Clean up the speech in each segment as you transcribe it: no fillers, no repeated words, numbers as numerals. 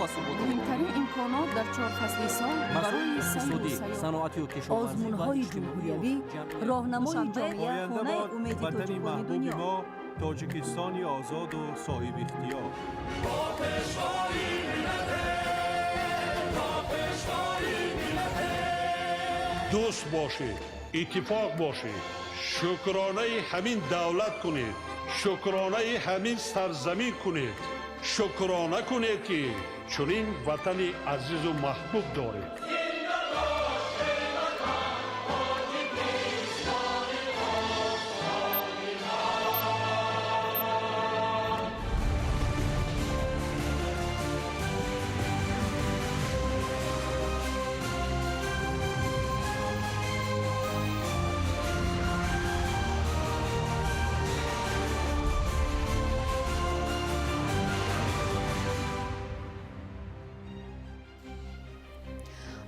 Ва суботро. Муҳимтарин имконот дар чор фасли сол Масоили барои сайру иқтисодӣ, сайёҳат. саноатию кишоварзӣ ва Озмунҳои иҷтимоию ҷумҳуриявӣ, ҷамъиятӣ. роҳнамои Душанбе, ҷомеа, Оянда хонаи бод умеди ватани тоҷикони маҳбуби дунё. мо, Тоҷикистони озоду соҳибихтиёр. Дӯст бошед, иттифоқ бошед, шукронаи ҳамин давлат кунед, шукронаи ҳамин сарзамин кунед, шукрона кунед, ки чунин ватани азизу маҳбуб доред.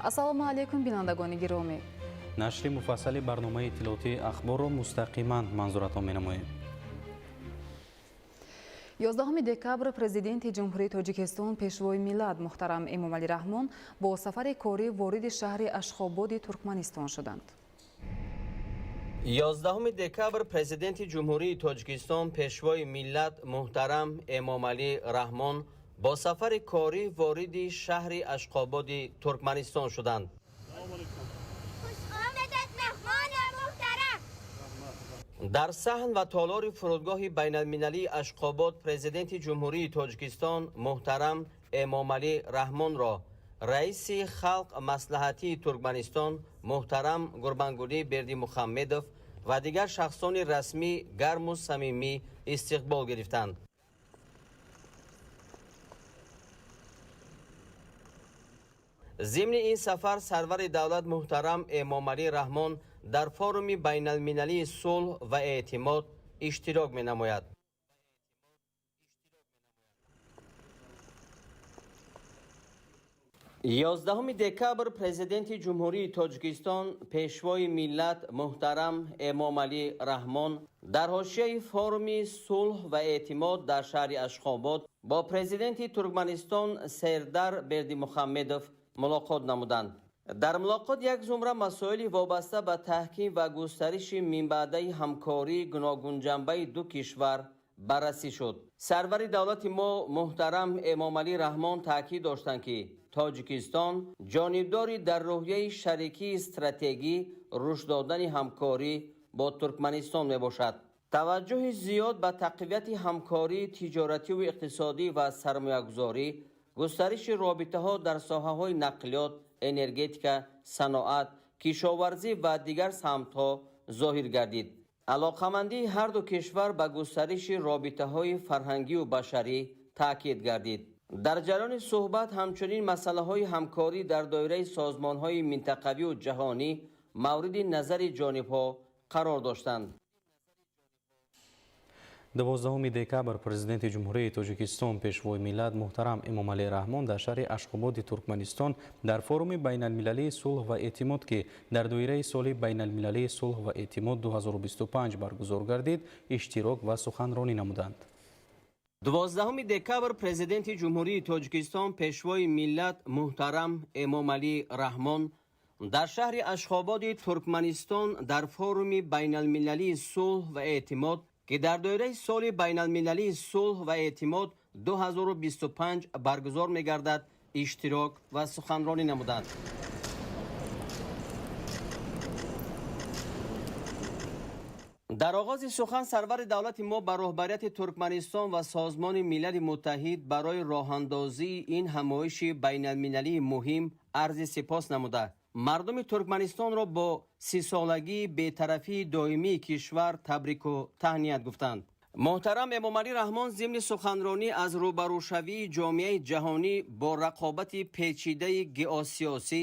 Ассалому алайкум, бинандагони гиромӣ. Нашри муфассали барномаи иттилоотии Ахборро мустақиман манзуратон менамоем. 11 декабр Президенти Ҷумҳурии Тоҷикистон, Пешвои миллат муҳтарам Эмомалӣ Раҳмон бо сафари корӣ вориди шаҳри Ашхободи Туркманистон шуданд. 11 декабр Президенти Ҷумҳурии Тоҷикистон, Пешвои миллат муҳтарам Эмомалӣ Раҳмон бо сафари корӣ вориди шаҳри Ашқободи Туркманистон шуданд. Хушомадед, меҳмони муҳтарам! Дар саҳн ва толори фурудгоҳи байналмилалии Ашқобод Президенти Ҷумҳурии Тоҷикистон муҳтарам Эмомалӣ Раҳмонро раиси Халқ Маслиҳатии Туркманистон муҳтарам Гурбангулӣ Бердимухаммедов ва дигар шахсони расмӣ гарму самимӣ истиқбол гирифтанд. Зимни ин сафар сарвари давлат муҳтарам Эмомалӣ Раҳмон дар форуми байналмилалии сулҳ ва эътимод иштирок менамояд. 11 декабр Президенти Ҷумҳурии Тоҷикистон, Пешвои миллат муҳтарам Эмомалӣ Раҳмон дар ҳошияи форуми сулҳ ва эътимод дар шаҳри Ашхобод бо Президенти Туркманистон Сердар Бердимухаммедов мулоқот намуданд. Дар мулоқот як зумра масоили вобаста ба таҳким ва густариши минбаъдаи ҳамкории гуногунҷанбаи ду кишвар баррасӣ шуд. Сарвари давлати мо муҳтарам Эмомалӣ Раҳмон таъкид доштанд, ки Тоҷикистон ҷонибдори дар рӯҳияи шарикии стратегӣ рушд додани ҳамкорӣ бо Туркманистон мебошад. Таваҷҷӯҳи зиёд ба тақвияти ҳамкории тиҷоративу иқтисодӣ ва сармоягузорӣ, густариши робитаҳо дар соҳаҳои нақлиёт, энергетика, саноат, кишоварзӣ ва дигар самтҳо зоҳир гардид. Алоқамандии ҳарду кишвар ба густариши робитаҳои фарҳангию башарӣ таъкид гардид. Дар ҷараёни суҳбат ҳамчунин масъалаҳои ҳамкорӣ дар доираи созмонҳои минтақавию ҷаҳонӣ мавриди назари ҷонибҳо қарор доштанд. 12 декабр Президенти Ҷумҳурии Тоҷикистон, Пешвои миллат муҳтарам Эмомалӣ Раҳмон дар шаҳри Ашхободи Туркманистон дар форуми байналмилалии сулҳ ва эътимод, ки дар доираи соли байналмилалии сулҳ ва эътимод 2025 баргузор гардид, иштирок ва суханронӣ намуданд. 12 декабр Президенти Ҷумҳурии Тоҷикистон, Пешвои миллат муҳтарам Эмомалӣ Раҳмон дар шаҳри Ашхободи Туркманистон дар форуми байналмилалии сулҳ ва эътимод, ки дар доираи соли байналмилалии сулҳ ва эътимод 2025 баргузор мегардад, иштирок ва суханронӣ намуданд. Дар оғози сухан сарвари давлати мо ба роҳбарияти Туркманистон ва Созмони Милали Муттаҳид барои роҳандозии ин ҳамоиши байналмилалии муҳим арзи сипос намуда, мардуми Туркманистонро бо 30-солагии бетарафии доимии кишвар табрику таҳният гуфтанд. Муҳтарам Эмомалӣ Раҳмон зимни суханронӣ аз рӯбарӯшавии ҷомеаи ҷаҳонӣ бо рақобати печидаи геосиёсӣ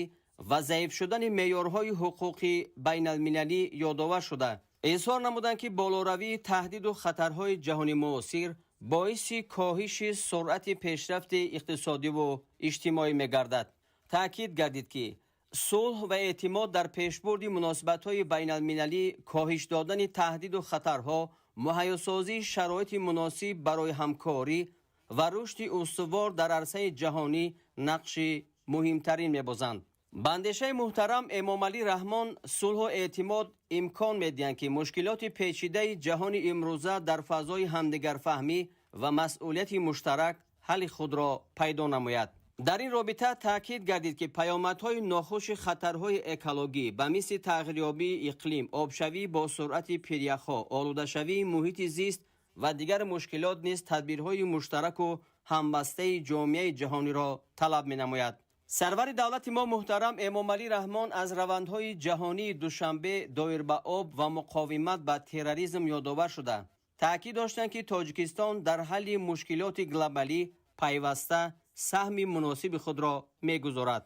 ва заиф шудани меъёрҳои ҳуқуқи байналмилалӣ ёдовар шуда, изҳор намуданд, ки болоравии таҳдиду хатарҳои ҷаҳони муосир боиси коҳиши суръати пешрафти иқтисодиву иҷтимоӣ мегардад. Таъкид гардид, ки сулҳ ва эътимод дар пешбурди муносибатҳои байналмилалӣ, коҳиш додани таҳдиду хатарҳо, муҳайёсозии шароити муносиб барои ҳамкорӣ ва рушди устувор дар арсаи ҷаҳонӣ нақши муҳимтарин мебозанд. Ба андешаи муҳтарам Эмомалӣ Раҳмон, сулҳу эътимод имкон медиҳанд, ки мушкилоти печидаи ҷаҳони имрӯза дар фазои ҳамдигарфаҳмӣ ва масъулияти муштарак ҳалли худро пайдо намояд. Дар ин робита таъкид гардид, ки паёмадҳои нохуши хатарҳои экологӣ ба мисли тағйирёбии иқлим, обшавӣ бо суръати пиряхҳо, олудашавии муҳити зист ва дигар мушкилот низ тадбирҳои муштараку ҳамбастаи ҷомеаи ҷаҳониро талаб менамояд. Сарвари давлати мо муҳтарам Эмомалӣ Раҳмон аз равандҳои ҷаҳонии Душанбе доир ба об ва муқовимат ба терроризм ёдовар шуда, таъкид доштанд, ки Тоҷикистон дар ҳалли мушкилоти глобалӣ пайваста саҳми муносиби худро мегузорад.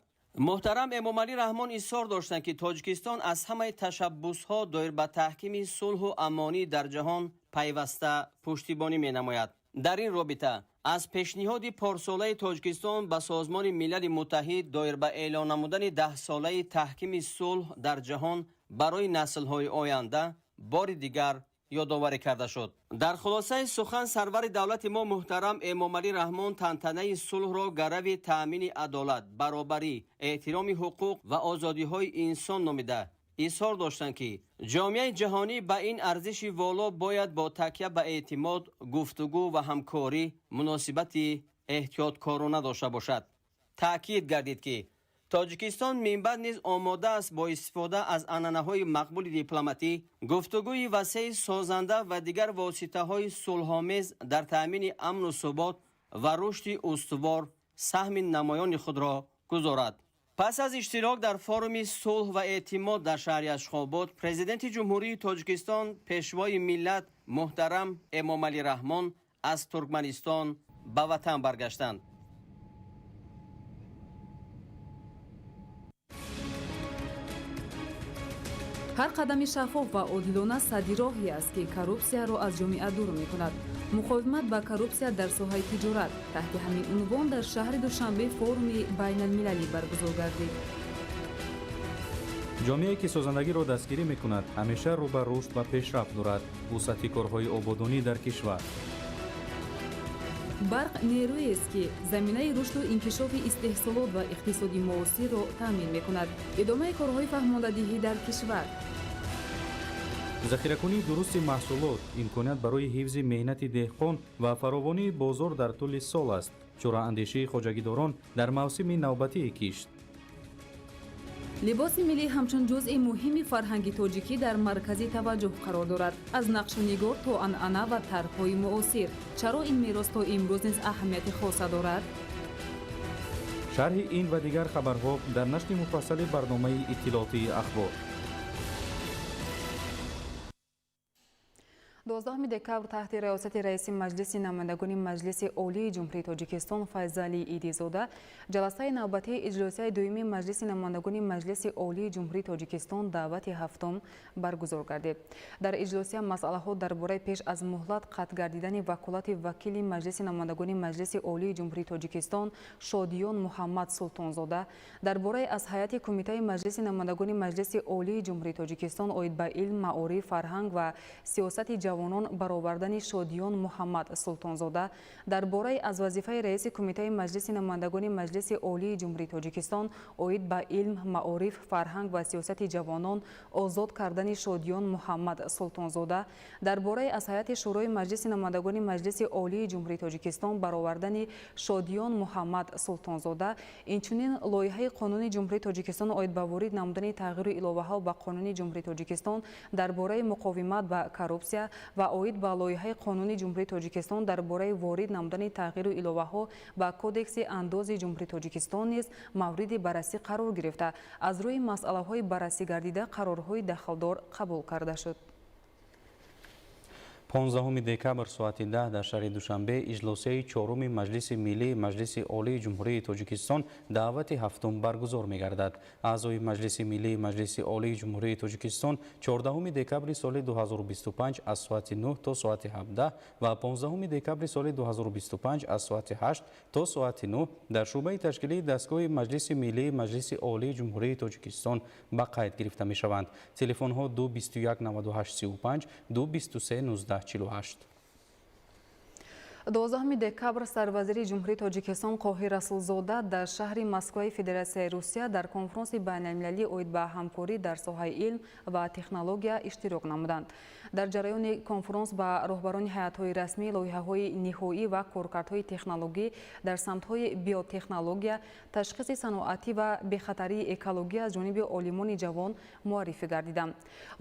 Муҳтарам Эмомалӣ Раҳмон изҳор доштанд, ки Тоҷикистон аз ҳамаи ташаббусҳо доир ба таҳкими сулҳу амонӣ дар ҷаҳон пайваста пуштибонӣ менамояд. Дар ин робита аз пешниҳоди порсолаи Тоҷикистон ба Созмони Милали Муттаҳид доир ба эълон намудани даҳсолаи таҳкими сулҳ дар ҷаҳон барои наслҳои оянда бори дигар ёдоварӣ карда шуд. Дар хулосаи сухан сарвари давлати мо муҳтарам Эмомалӣ Раҳмон тантанаи сулҳро гарави таъмини адолат, баробарӣ, эҳтироми ҳуқуқ ва озодиҳои инсон номида, изҳор доштанд, ки ҷомеаи ҷаҳонӣ ба ин арзиши воло бояд бо такя ба эътимод, гуфтугӯ ва ҳамкорӣ муносибати эҳтиёткорона дошта бошад. Таъкид гардид, ки Тоҷикистон минбаъд низ омода аст бо истифода аз анъанаҳои мақбули дипломатӣ, гуфтугӯи васеи созанда ва дигар воситаҳои сулҳомез дар таъмини амну субот ва рушди устувор саҳми намоёни худро гузорад. Пас аз иштирок дар форуми сулҳ ва эътимод дар шаҳри Ашхобод, Президенти Ҷумҳурии Тоҷикистон, Пешвои миллат муҳтарам Эмомалӣ Раҳмон аз Туркманистон ба ватан баргаштанд. Ҳар қадами шаффоф ва одилона садди роҳе аст, ки коррупсияро аз ҷомеа дур мекунад. Муқовимат ба коррупсия дар соҳаи тиҷорат. Таҳти ҳамин унвон дар шаҳри Душанбе форуми байналмилалӣ баргузор гардид. Ҷомеае ки созандагиро дастгирӣ мекунад, ҳамеша рӯ ба рушд ва пешрафт дорад. Вусъати корҳои ободонӣ дар кишвар. Барқ нерӯест, ки заминаи рушду инкишофи истеҳсолот ва иқтисоди муосирро таъмин мекунад. Идомаи корҳои фаҳмондадиҳӣ дар кишвар. Захиракунии дурусти маҳсулот имконият барои ҳифзи меҳнати деҳқон ва фаровонии бозор дар тӯли сол аст. Чораандешии хоҷагидорон дар мавсими навбатии кишт. Либоси миллӣ ҳамчун ҷузъи муҳими фарҳанги тоҷикӣ дар маркази таваҷҷӯҳ қарор дорад. Аз нақшу нигор то анъана ва тарҳҳои муосир. Чаро ин мерос то имрӯз низ аҳамияти хоса дорад? Шарҳи ин ва дигар хабарҳо дар нашри муфассали барномаи иттилоотии Ахбор. 12 декабр таҳти раёсати раиси Маҷлиси намояндагони Маҷлиси Олии Ҷумҳурии Тоҷикистон Файзалӣ Идизода ҷаласаи навбатии иҷлосияи дуюми Маҷлиси намояндагони Маҷлиси Олии Ҷумҳурии Тоҷикистон даъвати ҳафтум баргузор гардид. Дар иҷлосия масъалаҳо дар бораи пеш аз муҳлат қатъ гардидани ваколати вакили Маҷлиси намояндагони Маҷлиси Олии Ҷумҳурии Тоҷикистон Шодиён Муҳаммад Султонзода, дар бораи аз ҳайати Кумитаи Маҷлиси намояндагони Маҷлиси Олии Ҷумҳурии Тоҷикистон оид ба илм, маориф, фарҳанг ва сиёсати ҷавонон баровардани Шодиён Муҳаммад Султонзода, дар бораи аз вазифаи раиси Кумитаи Маҷлиси намояндагони Маҷлиси Олии Ҷумҳурии Тоҷикистон оид ба илм, маориф, фарҳанг ва сиёсати ҷавонон озод кардани Шодиён Муҳаммад Султонзода, дар бораи аз ҳайати Шӯрои Маҷлиси намояндагони Маҷлиси Олии Ҷумҳурии Тоҷикистон баровардани Шодиён Муҳаммад Султонзода, инчунин лоиҳаи Қонуни Ҷумҳурии Тоҷикистон оид ба ворид намудани тағйиру иловаҳо ба Қонуни Ҷумҳурии Тоҷикистон дар бораи муқовимат ба коррупсия ва оид ба лоиҳаи Қонуни Ҷумҳурии Тоҷикистон дар бораи ворид намудани тағйиру иловаҳо ба Кодекси андози Ҷумҳурии Тоҷикистон низ мавриди баррасӣ қарор гирифта, аз рӯи масъалаҳои баррасӣ гардида қарорҳои дахлдор қабул карда шуд. 15 декабр соати 10 дар шаҳри Душанбе иҷлосияи чоруми Маҷлиси Миллии Маҷлиси Олии Ҷумҳурии Тоҷикистон даъвати ҳафтум баргузор мегардад. Аъзои Маҷлиси Миллии Маҷлиси Олии Ҷумҳурии Тоҷикистон 14 декабри соли 2025 аз соати 9 то соати 17 ва 15 декабри соли 2025 аз соати 8 то соати 9 дар шӯъбаи ташкилии дастгоҳи Маҷлиси Миллии Маҷлиси Олии Ҷумҳурии Тоҷикистон ба қайд гирифта мешаванд. Телефонҳо 221 98 35, 223 19 48. 12 декабр сарвазири Ҷумҳурии Тоҷикистон Қоҳир Расулзода дар шаҳри Москваи Федератсияи Русия дар конфронси байналмилалӣ оид ба ҳамкорӣ дар соҳаи илм ва технология иштирок намуданд. Дар ҷараёни конфронс ба роҳбарони ҳайатҳои расмӣ лоиҳаҳои ниҳоӣ ва коркардҳои технологӣ дар самтҳои биотехнология, ташхиси саноатӣ ва бехатарии экологӣ аз ҷониби олимони ҷавон муаррифӣ гардиданд.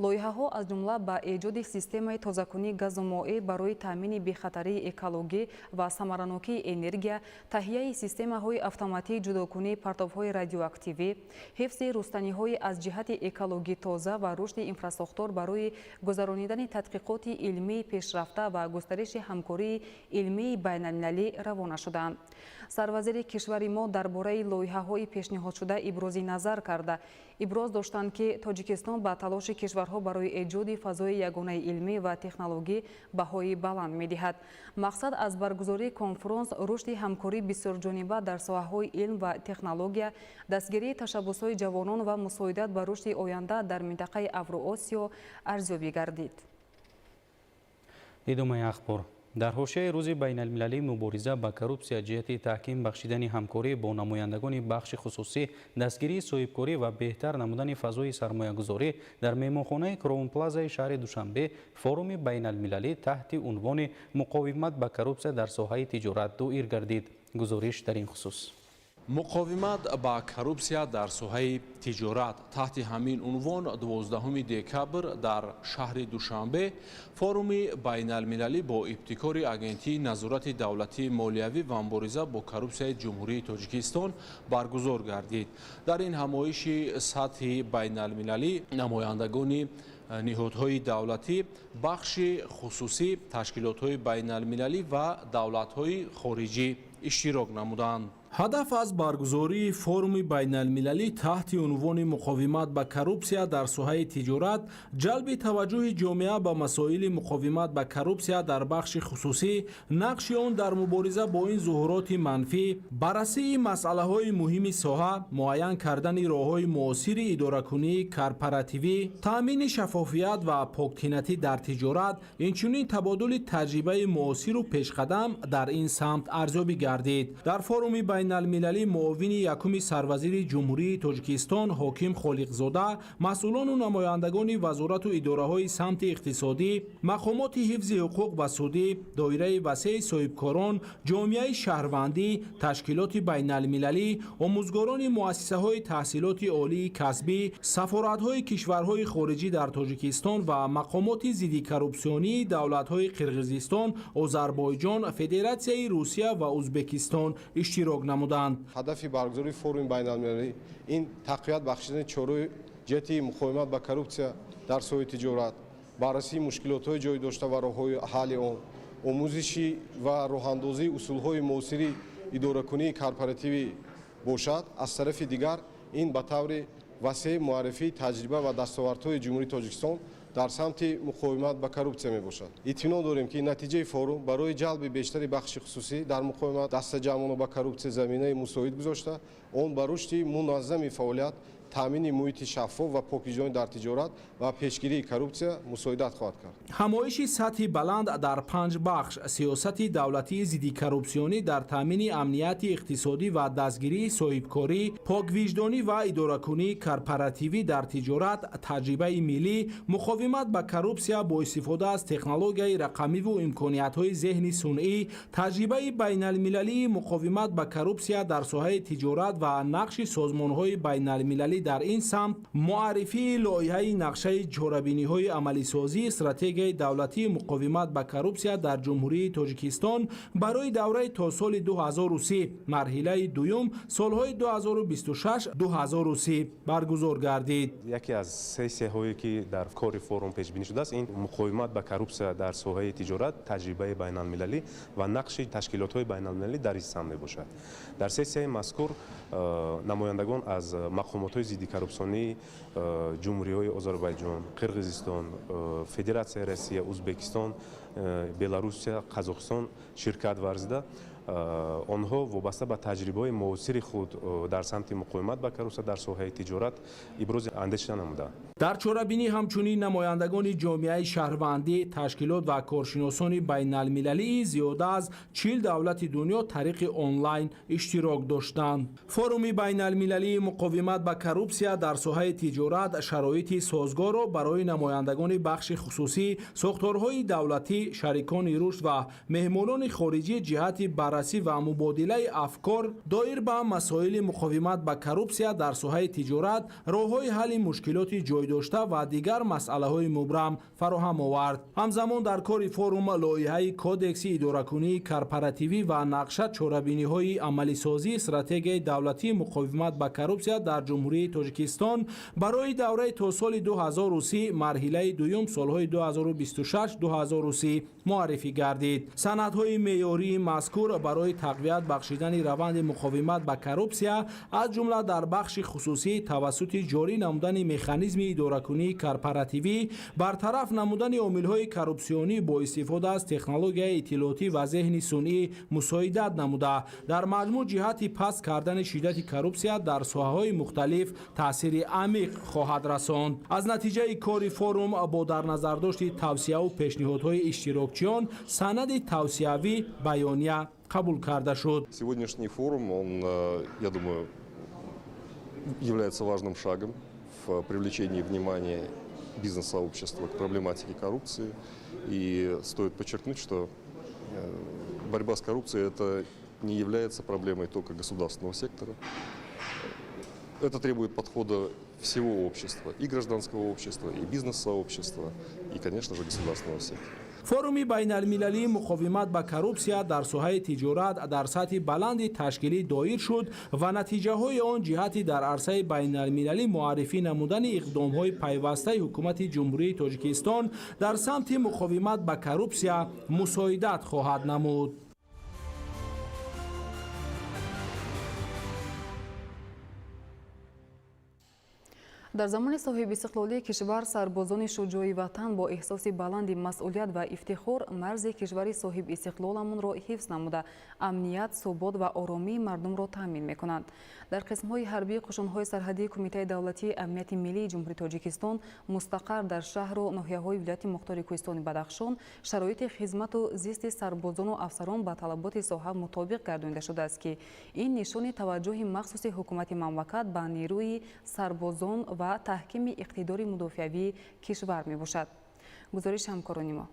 Лоиҳаҳо аз ҷумла ба эҷоди системаи тозакунии газу моеъ барои таъмини бехатарии экологӣ ва самаранокии энергия, таҳияи системаҳои автоматии ҷудокунии партовҳои радиоактивӣ, ҳифзи рустаниҳои аз ҷиҳати экологӣ тоза ва рушди инфрасохтор барои гузаронидани тадқиқоти илмии пешрафта ва густариши ҳамкории илмии байналмилалӣ равона шудаанд. Сарвазири кишвари мо дар бораи лоиҳаҳои пешниҳодшуда ибрози назар карда, иброз доштанд, ки Тоҷикистон ба талоши кишварҳо барои эҷоди фазои ягонаи илмӣ ва технологӣ баҳои баланд медиҳад. Мақсад аз баргузории конфронс рушди ҳамкории бисёрҷониба дар соҳаҳои илм ва технология, дастгирии ташаббусҳои ҷавонон ва мусоидат ба рушди оянда дар минтақаи Авроосиё арзёбӣ гардид. Идомаи ахбор. Дар ҳошияи рӯзи байналмилалии мубориза ба коррупсия ҷиҳати таҳким бахшидани ҳамкорӣ бо намояндагони бахши хусусӣ, дастгирии соҳибкорӣ ва беҳтар намудани фазои сармоягузорӣ дар меҳмонхонаи Кроун-Плазаи шаҳри Душанбе форуми байналмилалӣ таҳти унвони «Муқовимат ба коррупсия дар соҳаи тиҷорат» доир гардид. Гузориш дар ин хусус. Муқовимат ба коррупсия дар соҳаи тиҷорат, таҳти ҳамин унвон 12 декабр дар шаҳри Душанбе форуми байналмилалӣ бо ибтикори Агентии назорати давлатии молиявӣ ва мубориза бо коррупсияи Ҷумҳурии Тоҷикистон баргузор гардид. Дар ин ҳамоиши сатҳи байналмилалӣ намояндагони ниҳодҳои давлатӣ, бахши хусусӣ, ташкилотҳои байналмилалӣ ва давлатҳои хориҷӣ иштирок намуданд. Ҳадаф аз баргузории форуми байналмилалӣ таҳти унвони «Муқовимат ба коррупсия дар соҳаи тиҷорат» ҷалби таваҷҷӯҳи ҷомеа ба масоили муқовимат ба коррупсия дар бахши хусусӣ, нақши он дар мубориза бо ин зуҳуроти манфӣ, баррасии масъалаҳои муҳими соҳа, муайян кардани роҳҳои муосири идоракунии корпоративӣ, таъмини шаффофият ва поктинатӣ дар тиҷорат, инчунин табодули таҷрибаи муосиру пешқадам дар ин самт арзёбӣ гардид. Дар форуми байналмилалӣ муовини якуми сарвазири Ҷумҳурии Тоҷикистон Ҳоким Холиқзода, масъулону намояндагони вазорату идораҳои самти иқтисодӣ, мақомоти ҳифзи ҳуқуқ ва судӣ, доираи васеи соҳибкорон, ҷомеаи шаҳрвандӣ, ташкилоти байналмилалӣ, омӯзгорони муассисаҳои таҳсилоти олии касбӣ, сафоратҳои кишварҳои хориҷӣ дар Тоҷикистон ва мақомоти зиддикоррупсионии давлатҳои Қирғизистон, Озарбойҷон, Федератсияи Русия ва Узбекистон иштирок намуданд. Ҳадафи баргузории форуми байналмилалӣ ин тақвият бахшидани чораи ҷиҳати муқовимат ба коррупсия дар соҳаи тиҷорат, баррасии мушкилотҳои ҷой дошта ва роҳҳои ҳалли он, омӯзиши ва роҳандозии усулҳои муосири идоракунии корпоративӣ бошад. Аз тарафи дигар, ин ба таври васеъ муаррифии таҷриба ва дастовардҳои Ҷумҳурии Тоҷикистон дар самти муқовимат ба коррупсия мебошад. Итминон дорем, ки натиҷаи форум барои ҷалби бештари бахши хусусӣ дар муқовимат дастаҷамъона ба коррупсия заминаи мусоид гузошта, он ба рушди муназзами фаъолият, таъмини муҳити шаффоф ва покиҷонӣ дар тиҷорат ва пешгирии коррупсия мусоидат хоҳад кард. Ҳамоиши сатҳи баланд дар панҷ бахш: сиёсати давлатии зиддикоррупсионӣ дар таъмини амнияти иқтисодӣ ва дастгирии соҳибкорӣ, поквиҷдонӣ ва идоракунии корпоративӣ дар тиҷорат, таҷрибаи миллӣ, муқовимат ба коррупсия бо истифода аз технологияи рақамиву имкониятҳои зеҳни сунъӣ, таҷрибаи байналмилалии муқовимат ба коррупсия дар соҳаи тиҷорат ва нақши созмонҳои байналмилалӣ дар ин самт, муаррифии лоиҳаи нақшаи чорабиниҳои амалисозии стратегияи давлатии муқовимат ба коррупсия дар Ҷумҳурии Тоҷикистон барои давраи то соли 2030, марҳилаи дуюм, солҳои 2026-2030 баргузор гардид. Яке аз сессияҳое, ки дар кори форум пешбинӣ шудааст, ин муқовимат ба коррупсия дар соҳаи тиҷорат, таҷрибаи байналмилалӣ ва нақши ташкилотҳои байналмилалӣ дар ин самт мебошад. Дар сессияи мазкур намояндагон аз мақомотҳои зиддикоррупсионии ҷумҳуриҳои Озарбойҷон, Қирғизистон, Федератсияи Россия, Узбекистон, Беларусия, Қазоқистон ширкат варзида, Онҳо вобаста ба таҷрибаҳои муосири худ дар самти муқовимат ба коррупсия дар соҳаи тиҷорат ибрози андеша намуданд. Дар чорабинӣ ҳамчунин намояндагони ҷомеаи шаҳрвандӣ, ташкилот ва коршиносони байналмилалии зиёда аз 40 давлати дунё тариқи онлайн иштирок доштанд. Форуми байналмилалии муқовимат ба коррупсия дар соҳаи тиҷорат шароити созгорро барои намояндагони бахши хусусӣ, сохторҳои давлатӣ, шарикони рушд ва меҳмонони хориҷӣ ҷиҳати баррасӣ ва мубодилаи афкор доир ба масоили муқовимат ба коррупсия дар соҳаи тиҷорат, роҳҳои ҳалли мушкилоти ҷойдошта ва дигар масъалаҳои мубрам фароҳам овард. Ҳамзамон дар кори форум лоиҳаи кодекси идоракунии корпоративӣ ва нақша чорабиниҳои амалисозии стратегияи давлатии муқовимат ба коррупсия дар Ҷумҳурии Тоҷикистон барои давраи то соли 2030 марҳилаи дуюм солҳои 2026-2030 муаррифӣ гардид. Санадҳои меъёрии мазкур барои тақвият бахшидани раванди муқовимат ба коррупсия аз ҷумла дар бахши хусусӣ тавассути ҷорӣ намудани механизми идоракунии корпоративӣ, бартараф намудани омилҳои коррупсионӣ бо истифода аз технологияи иттилоотӣ ва зеҳни сунъӣ мусоидат намуда, дар маҷмӯъ ҷиҳати паст кардани шиддати коррупсия дар соҳаҳои мухталиф таъсири амиқ хоҳад расонд. Аз натиҷаи кори форум бо дар назардошти тавсияву пешниҳодҳои иштирокчиён санади тавсиявӣ баёния қабул карда шуд. Сегодняшний форум, он, я думаю, является важным шагом в привлечении внимания бизнес-сообщества к проблематике коррупции. И стоит подчеркнуть, что борьба с коррупцией это не является проблемой только государственного сектора. Это требует подхода всего общества, и гражданского общества, и бизнес-сообщества, и, конечно же, государственного сектора. Форуми байналмилалии муқовимат ба коррупсия дар соҳаи тиҷорат дар сатҳи баланди ташкилӣ доир шуд ва натиҷаҳои он ҷиҳати дар арсаи байналмилалӣ муаррифӣ намудани иқдомҳои пайвастаи ҳукумати Ҷумҳурии Тоҷикистон дар самти муқовимат ба коррупсия мусоидат хоҳад намуд. Дар замони соҳибистиқлолии кишвар сарбозони шуҷои ватан бо эҳсоси баланди масъулият ва ифтихор марзи кишвари соҳибистиқлоламонро ҳифз намуда, амният, субот ва оромии мардумро таъмин мекунанд. Дар қисмҳои ҳарбии қушунҳои сарҳадии Кумитаи давлатии амнияти миллии Ҷумҳурии Тоҷикистон мустақар дар шаҳру ноҳияҳои вилояти мухтори Кӯҳистони Бадахшон шароити хизмату зисти сарбозону афсарон ба талаботи соҳа мутобиқ гардонида шудааст, ки ин нишони таваҷҷӯҳи махсуси ҳукумати мамлакат ба нерӯи сарбозон ва таҳкими иқтидори мудофиавии кишвар мебошад. Гузориши ҳамкорони мо.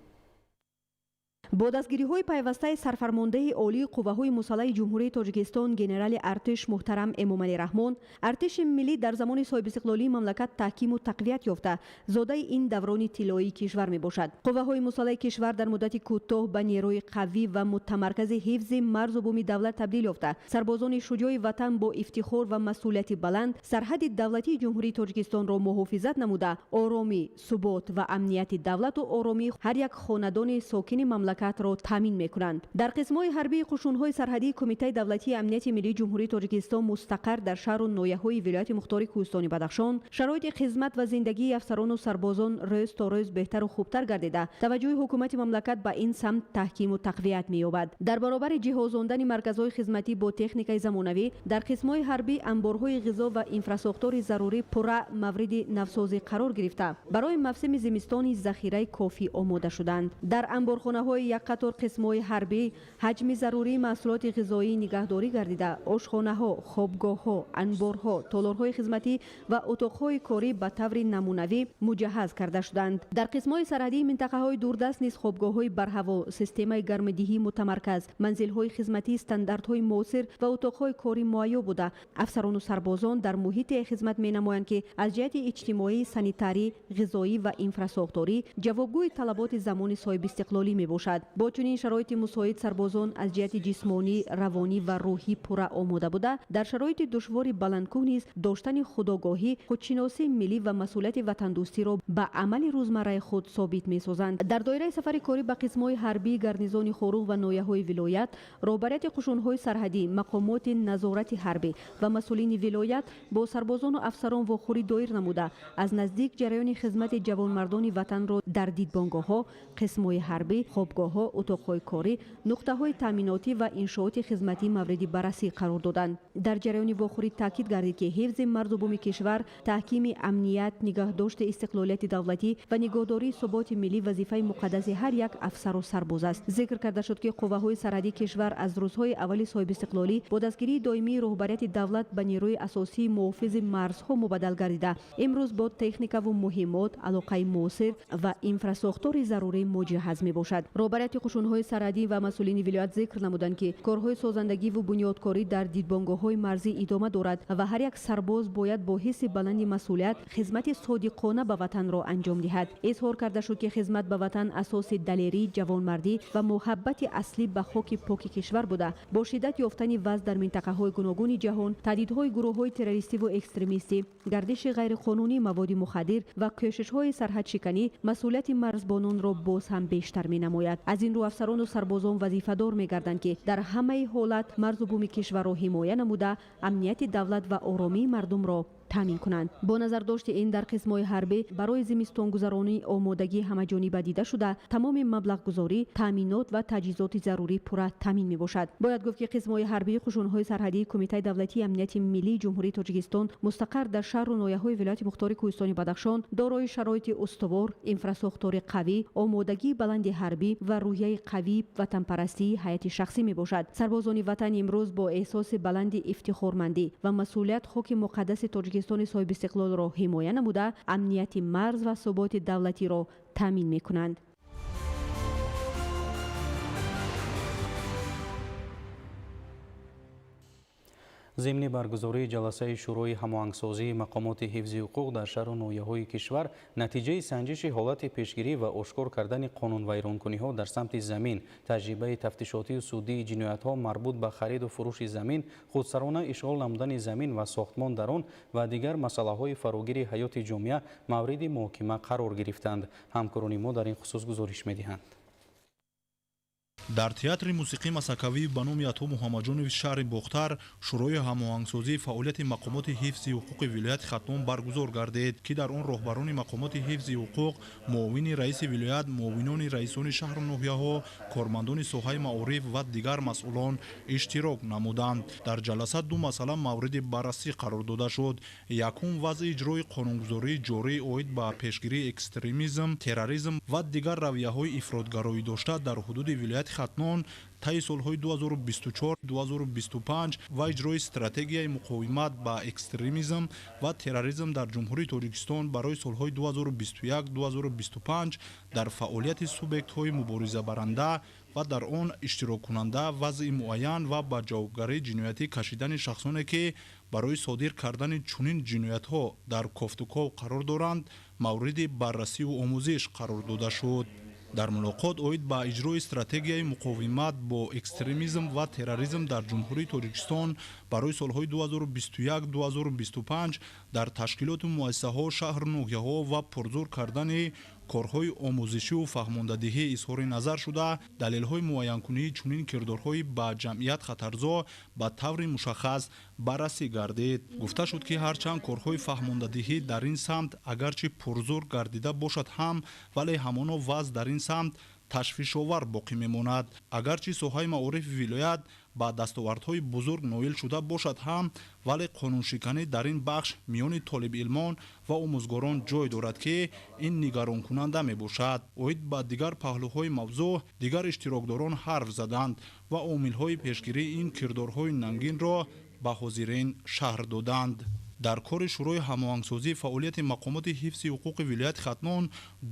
Бо дастгириҳои пайвастаи сарфармондаи олии қувваҳои мусаллаҳи Ҷумҳурии Тоҷикистон генерали артиш муҳтарам Эмомалӣ Раҳмон, артиши миллӣ дар замони соҳибистиқлолии мамлакат таҳкиму тақвият ёфта, зодаи ин даврони тиллоии кишвар мебошад. Қувваҳои мусаллаҳи кишвар дар муддати кӯтоҳ ба нерӯи қавӣ ва мутамаркази ҳифзи марзу буми давлат табдил ёфта, сарбозони шуҷои ватан бо ифтихор ва масъулияти баланд сарҳади давлатии Ҷумҳурии Тоҷикистонро муҳофизат намуда, оромӣ, субот ва амнияти давлату оромии ҳар як хонадони сокини мамлакатро таъмин мекунанд. Дар қисмҳои ҳарбии қушунҳои сарҳадии Кумитаи давлатии амнияти миллии Ҷумҳурии Тоҷикистон мустақар дар шаҳру ноҳияҳои вилояти мухтори Кӯҳистони Бадахшон шароити хизмат ва зиндагии афсарону сарбозон рӯз то рӯз беҳтару хубтар гардида, таваҷҷӯҳи ҳукумати мамлакат ба ин самт таҳкиму тақвият меёбад. Дар баробари ҷиҳозондани марказҳои хизматӣ бо техникаи замонавӣ дар қисмҳои ҳарбӣ анборҳои ғизо ва инфрасохтори зарурӣ пурра мавриди навсозӣ қарор гирифта, барои мавсими зимистони захираи кофӣ омода шуданд. Дар анборхонаҳои як қатор қисмҳои ҳарбӣ ҳаҷми зарурии маҳсулоти ғизоӣ нигаҳдорӣ гардида, ошхонаҳо, хобгоҳҳо, анборҳо, толорҳои хизматӣ ва утоқҳои корӣ ба таври намунавӣ муҷаҳҳаз карда шуданд. Дар қисмҳои сарҳадии минтақаҳои дурдаст низ хобгоҳҳои барҳаво, системаи гармидиҳии мутамарказ, манзилҳои хизматии стандартҳои муосир ва утоқҳои корӣ муайё буда, афсарону сарбозон дар муҳите хизмат менамоянд, ки аз ҷиҳати иҷтимоӣ, санитарӣ, ғизоӣ ва инфрасохторӣ ҷавобгӯи талаботи замони соҳибистиқлолӣ мебошад. Бо чунин шароити мусоид сарбозон аз ҷиҳати ҷисмонӣ, равонӣ ва рӯҳӣ пурра омода буда, дар шароити душвори баландкӯҳ низ доштани худогоҳӣ, худшиносии миллӣ ва масъулияти ватандӯстиро ба амали рӯзмарраи худ собит месозанд. Дар доираи сафари корӣ ба қисмҳои ҳарбии гарнизони Хоруғ ва ноҳияҳои вилоят, роҳбарияти қушунҳои сарҳадӣ, мақомоти назорати ҳарбӣ ва масъулини вилоят бо сарбозону афсарон вохӯрӣ доир намуда, аз наздик ҷараёни хизмати ҷавонмардони ватанро дар дидбонгоҳҳо, қисмҳои ҳарбӣ, хобгоҳ дидбонгоҳҳо, утоқҳои корӣ, нуқтаҳои таъминотӣ ва иншооти хизматӣ мавриди баррасӣ қарор доданд. Дар ҷараёни вохӯрӣ таъкид гардид, ки ҳифзи марзу буми кишвар, таҳкими амният, нигаҳдошти истиқлолияти давлатӣ ва нигоҳдории суботи миллӣ вазифаи муқаддаси ҳар як афсару сарбоз аст. Зикр карда шуд, ки қувваҳои сарҳадии кишвар аз рӯзҳои аввали соҳибистиқлолӣ бо дастгирии доимии роҳбарияти давлат ба нерӯи асосии муҳофизи марзҳо мубаддал гардида, имрӯз бо техникаву муҳиммот, алоқаи муосир ва инфрасохтори зарурӣ муҷаҳҳаз мебошад. Роҳбарияти қушунҳои сарҳадӣ ва масъулини вилоят зикр намуданд, ки корҳои созандагиву бунёдкорӣ дар дидбонгоҳҳои марзӣ идома дорад ва ҳар як сарбоз бояд бо ҳисси баланди масъулият хизмати содиқона ба ватанро анҷом диҳад. Изҳор карда шуд, ки хизмат ба ватан асоси далерӣ, ҷавонмардӣ ва муҳаббати аслӣ ба хоки поки кишвар буда, бо шиддат ёфтани вазъ дар минтақаҳои гуногуни ҷаҳон, таҳдидҳои гурӯҳҳои террористиву экстремистӣ, гардиши ғайриқонунии маводи мухаддир ва кӯшишҳои сарҳадшиканӣ масъулияти марзбононро боз ҳам бештар менамояд. Аз ин рӯ афсарону сарбозон вазифадор мегарданд, ки дар ҳамаи ҳолат марзу буми кишварро ҳимоя намуда, амнияти давлат ва оромии мардумро таъмин кунанд. Бо назардошти ин дар қисмҳои ҳарбӣ барои зимистонгузаронӣ омодагӣ ҳамаҷониба дида шуда, тамоми маблағгузорӣ, таъминот ва таҷҳизоти зарурӣ пурра таъмин мебошад. Бояд гуфт, ки қисмҳои ҳарбии қушунҳои сарҳадии Кумитаи давлатии амнияти миллии Ҷумҳурии Тоҷикистон мустақар дар шаҳру ноҳияҳои вилояти мухтори Кӯҳистони Бадахшон дорои шароити устувор, инфрасохтори қавӣ, омодагии баланди ҳарбӣ ва рӯҳияи қавии ватанпарастии ҳайати шахсӣ мебошад. Сарбозони ватан имрӯз бо эҳсоси баланди ифтихормандӣ ва масъулият хоки муқаддаси Тоҷикистони соҳибистиқлолро ҳимоя намуда, амнияти марз ва суботи давлатиро таъмин мекунанд. Зимни баргузории ҷаласаи Шӯрои ҳамоҳангсозии мақомоти ҳифзи ҳуқуқ дар шаҳру ноҳияҳои кишвар натиҷаи санҷиши ҳолати пешгирӣ ва ошкор кардани қонунвайронкуниҳо дар самти замин, таҷрибаи тафтишотию судии ҷиноятҳо марбут ба хариду фурӯши замин, худсарона ишғол намудани замин ва сохтмон дар он ва дигар масъалаҳои фарогири ҳаёти ҷомеа мавриди муҳокима қарор гирифтанд. Ҳамкорони мо дар ин хусус гузориш медиҳанд. Дар театри мусиқӣ Масакавӣ ба номи Ато Муҳаммадҷонови шаҳри Бохтар Шӯрои ҳамоҳангсозии фаъолияти мақомоти ҳифзи ҳуқуқи вилояти Хатлон баргузор гардид, ки дар он роҳбарони мақомоти ҳифзи ҳуқуқ, муовини раиси вилоят, муовинони раисони шаҳру ноҳияҳо, кормандони соҳаи маориф ва дигар масъулон иштирок намуданд. Дар ҷаласа ду масъала мавриди баррасӣ қарор дода шуд. Якум, вазъи иҷрои қонунгузории ҷорӣ оид ба пешгирии экстремизм, терроризм ва дигар равияҳои ифротгароӣ дошта дар ҳудуди вилояти Хатлон таи солҳои 2024-2025 ва иҷрои стратегияи муқовимат ба экстремизм ва терроризм дар Ҷумҳурии Тоҷикистон барои солҳои 2021-2025 дар фаъолияти субъектҳои муборизабаранда ва дар он иштироккунанда вазъи муайян ва ба ҷавобгарии ҷиноятӣ кашидани шахсоне, ки барои содир кардани чунин ҷиноятҳо дар кофтуков қарор доранд, мавриди баррасиву омӯзиш қарор дода шуд. Дар мулоқот оид ба иҷрои стратегияи муқовимат бо экстремизм ва терроризм дар Ҷумҳурии Тоҷикистон барои солҳои 2021-2025 дар ташкилоту муассисаҳо, шаҳру ноҳияҳо ва пурзур кардани корҳои омӯзишиву фаҳмондадиҳӣ изҳори назар шуда, далелҳои муайянкунии чунин кирдорҳои ба ҷамъият хатарзо ба таври мушаххас баррасӣ гардид. Гуфта шуд, ки ҳарчанд корҳои фаҳмондадиҳӣ дар ин самт агарчи пурзур гардида бошад ҳам, вале ҳамоно вазъ дар ин самт ташвишовар боқӣ мемонад. Агарчи соҳаи маорифи вилоят ба дастовардҳои бузург ноил шуда бошад ҳам, вале қонуншиканӣ дар ин бахш миёни толибилмон ва омӯзгорон ҷой дорад, ки ин нигаронкунанда мебошад. Оид ба дигар паҳлӯҳои мавзӯъ дигар иштирокдорон ҳарф заданд ва омилҳои пешгирии ин кирдорҳои нангинро ба ҳозирин шарҳ доданд. Дар кори Шӯрои ҳамоҳангсозии фаъолияти мақомоти ҳифзи ҳуқуқи вилояти Хатлон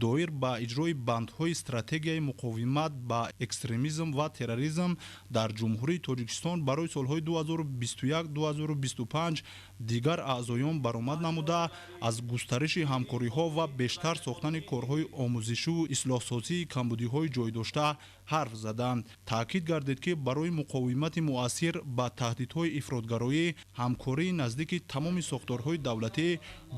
доир ба иҷрои бандҳои стратегияи муқовимат ба экстремизм ва терроризм дар Ҷумҳурии Тоҷикистон барои солҳои 2021-2025 дигар аъзоён баромад намуда, аз густариши ҳамкориҳо ва бештар сохтани корҳои омӯзишиву ислоҳсозии камбудиҳои ҷойдошта ҳарф заданд. Таъкид гардид, ки барои муқовимати муассир ба таҳдидҳои ифротгароӣ ҳамкории наздики тамоми сохторҳои давлатӣ,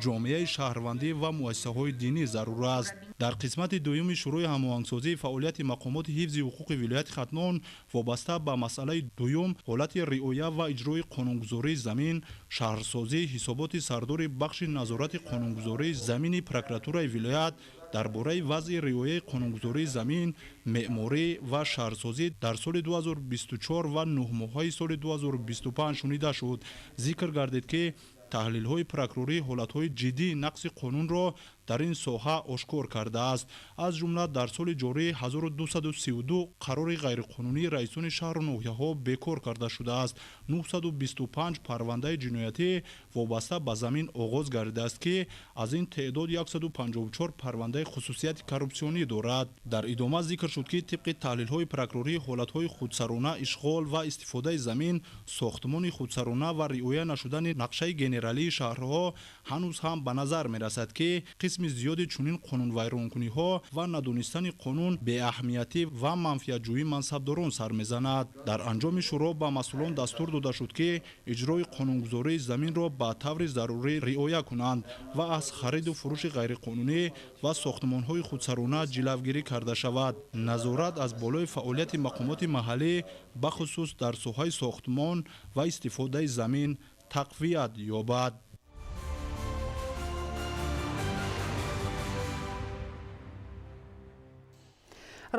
ҷомеаи шаҳрвандӣ ва муассисаҳои динӣ зарур аст. Дар қисмати дуюми Шӯрои ҳамоҳангсозии фаъолияти мақомоти ҳифзи ҳуқуқи вилояти Хатлон вобаста ба масъалаи дуюм, ҳолати риоя ва иҷрои қонунгузории замин, шаҳрсозӣ, ҳисоботи сардори бахши назорати қонунгузории замини прокуратураи вилоят Дар бораи вазъи риояи қонунгузории замин, меъморӣ ва шаҳрсозӣ дар соли 2024 ва 9 моҳаи соли 2025 шунида шуд. Зикр гардид, ки таҳлилҳои прокурорӣ ҳолатҳои ҷиддии нақзи қонунро дар ин соҳа ошкор кардааст. Аз ҷумла, дар соли ҷорӣ 1232 қарори ғайриқонунии раисони шаҳру ноҳияҳо бекор карда шудааст. 925 парвандаи ҷиноятӣ вобаста ба замин оғоз гардидааст, ки аз ин теъдод 154 парвандаи хусусияти коррупсионӣ дорад. Дар идома зикр шуд, ки тибқи таҳлилҳои прокурорӣ ҳолатҳои худсарона ишғол ва истифодаи замин, сохтмони худсарона ва риоя нашудани нақшаи генералии шаҳрҳо ҳанӯз ҳам ба назар мерасад, ки қисми зиёди чунин қонунвайронкуниҳо ва надонистани қонун, беаҳамиятӣ ва манфиатҷӯии мансабдорон сар мезанад. Дар анҷоми шӯро ба масъулон дастур дода шуд, ки иҷрои қонунгузории заминро ба таври зарурӣ риоя кунанд ва аз хариду фурӯши ғайриқонунӣ ва сохтмонҳои худсарона ҷилавгирӣ карда шавад. Назорат аз болои фаъолияти мақомоти маҳаллӣ, бахусус дар соҳаи сохтмон ва истифодаи замин, тақвият ёбад.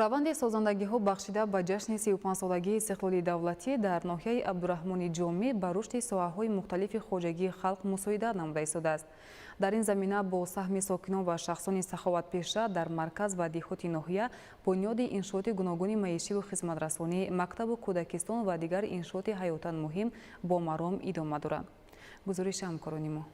Раванди созандагиҳо бахшида ба ҷашни 35-солагии истиқлоли давлатӣ дар ноҳияи Абдураҳмони Ҷомӣ ба рушди соҳаҳои мухталифи хоҷагии халқ мусоидат намуда истодааст. Дар ин замина бо саҳми сокинон ва шахсони саховатпеша дар марказ ва деҳоти ноҳия бунёди иншооти гуногуни маишиву хизматрасонӣ, мактабу кӯдакистон ва дигар иншооти ҳаётан муҳим бо маром идома доранд. Гузориши ҳамкорони мо.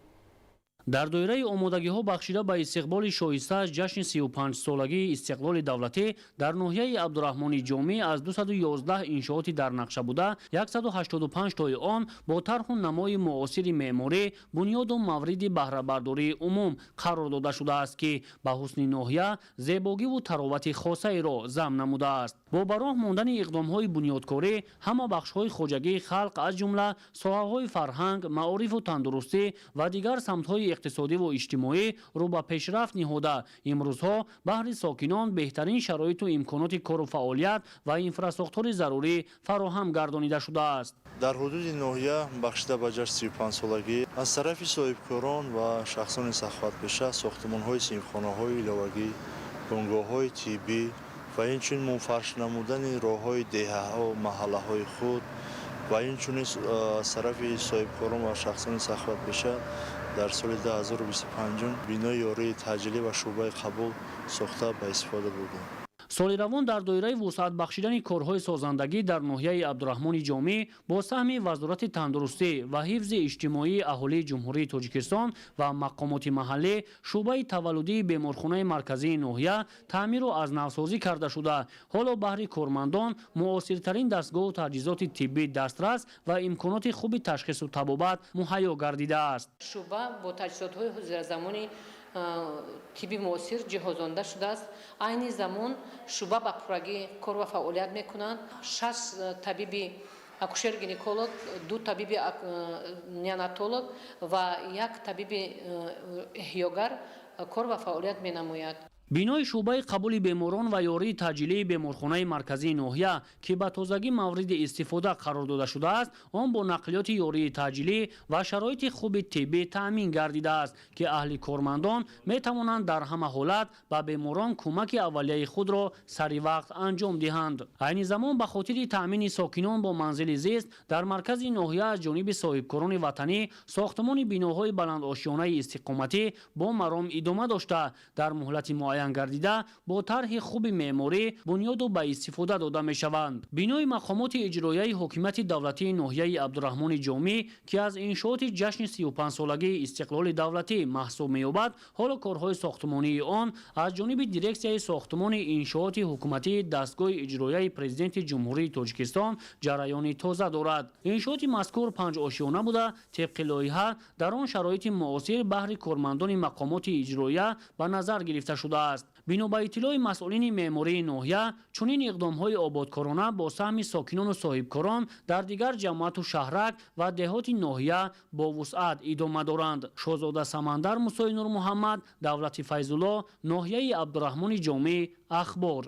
Дар доираи омодагиҳо бахшида ба истиқболи шоиста аз ҷашни 35-солагии истиқлоли давлатӣ дар ноҳияи Абдураҳмони Ҷомӣ аз 211 иншооти дар нақша буда 185 тои он бо тарҳу намои муосири меъморӣ бунёду мавриди баҳрабардории умум қарор дода шудааст, ки ба ҳусни ноҳия зебогиву таровати хосаеро зам намудааст. Бо ба роҳ мондани иқдомҳои бунёдкорӣ ҳама бахшҳои хоҷагии халқ, аз ҷумла соҳаҳои фарҳанг, маорифу тандурустӣ ва дигар самтҳои иқтисодиву иҷтимоӣ рӯ ба пешрафт ниҳода, имрӯзҳо баҳри сокинон беҳтарин шароиту имконоти кору фаъолият ва инфрасохтори зарурӣ фароҳам гардонида шудааст. Дар ҳудуди ноҳия бахшида ба ҷашни 35-солагӣ аз тарафи соҳибкорон ва шахсони саховатпеша сохтмонҳои синфхонаҳои иловагӣ, бунгоҳҳои тиббӣ ва инчунин мунфарш намудани роҳҳои деҳаҳо, маҳаллаҳои худ ва инчунин аз тарафи соҳибкорон ва шахсони саховатпеша дар соли 2025 бинои ёрии таъҷилӣ ва шӯъбаи қабул сохта ба истифода бурдем. Соли равон дар доираи вусъат бахшидани корҳои созандагӣ дар ноҳияи Абдураҳмони Ҷомӣ бо саҳми Вазорати тандурустӣ ва ҳифзи иҷтимоии аҳолии Ҷумҳурии Тоҷикистон ва мақомоти маҳаллӣ шӯъбаи таваллудии беморхонаи марказии ноҳия таъмиру аз навсозӣ карда шуда, ҳоло баҳри кормандон муосиртарин дастгоҳу таҷҳизоти тиббӣ дастрас ва имконоти хуби ташхису табобат муҳайё гардидааст. Шӯъба бо таҷҳизотҳои ҳозиразамони тибби муосир ҷиҳозонда шудааст. Айни замон шӯъба ба пуррагӣ кор ва фаъолият мекунанд. Шаш табиби акушер-гинеколог, ду табиби неонатолог ва як табиби эҳёгар кор ва фаъолият менамояд. Бинои шӯъбаи қабули беморон ва ёрии таъҷилии беморхонаи марказии ноҳия, ки ба тозагӣ мавриди истифода қарор дода шудааст, он бо нақлиёти ёрии таъҷилӣ ва шароити хуби тиббӣ таъмин гардидааст, ки аҳли кормандон метавонанд дар ҳама ҳолат ба беморон кӯмаки аввалияи худро сари вақт анҷом диҳанд. Айни замон ба хотири таъмини сокинон бо манзили зист дар маркази ноҳия аз ҷониби соҳибкорони ватанӣ сохтмони биноҳои баландошёнаи истиқоматӣ бо маром идома дошта, дар муҳлати муайян гардида бо тарҳи хуби меъморӣ бунёду ба истифода дода мешаванд. Бинои мақомоти иҷроияи ҳокимияти давлатии ноҳияи Абдураҳмони Ҷомӣ, ки аз иншооти ҷашни 35-солагии истиқлоли давлатӣ маҳсуб меёбад, ҳоло корҳои сохтмонии он аз ҷониби дирексияи сохтмони иншооти ҳукуматии дастгоҳи иҷроияи Президенти Ҷумҳурии Тоҷикистон ҷараёни тоза дорад. Иншооти мазкур панҷошёна буда, тибқи лоиҳа дар он шароити муосир баҳри кормандони мақомоти иҷроия ба назар гирифта шудааст. Бино ба иттилои масъулини меъмории ноҳия, чунин иқдомҳои ободкорона бо саҳми сокинону соҳибкорон дар дигар ҷамоату шаҳрак ва деҳоти ноҳия бо вусъат идома доранд. Шоҳзода Самандар, Мусои Нурмуҳаммад, Давлати Файзулло, ноҳияи Абдураҳмони Ҷомӣ, Ахбор.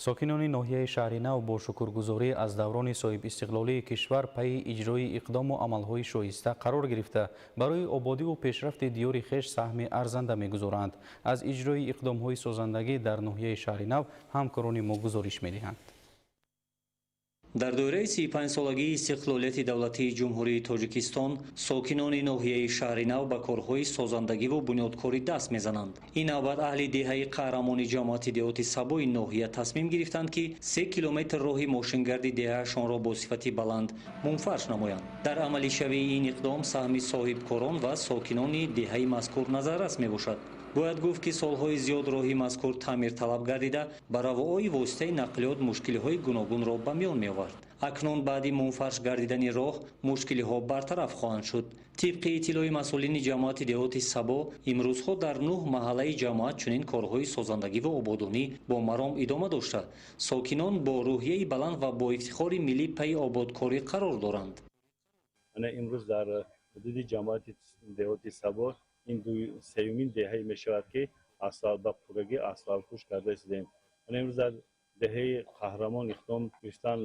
Сокинони ноҳияи Шаҳри Нав бо шукргузорӣ аз даврони соҳибистиқлолии кишвар пайи иҷрои иқдому амалҳои шоиста қарор гирифта, барои ободиву пешрафти диёри хеш саҳми арзанда мегузоранд. Аз иҷрои иқдомҳои созандагӣ дар ноҳияи Шаҳри Нав ҳамкорони мо гузориш медиҳанд. Дар доираи 35-солагии истиқлолияти давлатии Ҷумҳурии Тоҷикистон сокинони ноҳияи Шаҳри Нав ба корҳои созандагиву бунёдкорӣ даст мезананд. Ин навбат аҳли деҳаи қаҳрамони ҷамоати деҳоти Сабои ноҳия тасмим гирифтанд, ки 3 километр роҳи мошингарди деҳаашонро бо сифати баланд мунфарш намоянд. Дар амалишавии ин иқдом саҳми соҳибкорон ва сокинони деҳаи мазкур назаррас мебошад. Бояд гуфт, ки солҳои зиёд роҳи мазкур таъмирталаб гардида, ба равои воситаи нақлиёт мушкилиҳои гуногунро ба миён меовард. Акнун баъди мунфарш гардидани роҳ мушкилиҳо бартараф хоҳанд шуд. Тибқи иттилои масъулини ҷамоати деҳоти Сабо, имрӯзҳо дар 9 маҳаллаи ҷамоат чунин корҳои созандагӣ ва ободонӣ бо маром идома дошта, сокинон бо рӯҳияи баланд ва бо ифтихори миллӣ пайи ободкорӣ қарор доранд. Имрӯз дар ҳудуди ҷамоати деҳоти Сабо ин сеюмин деҳае мешавад, ки ба пуррагӣ асфалтпӯш карда истодем. Имрӯз дар деҳаи қаҳрамон иқдом гирифтан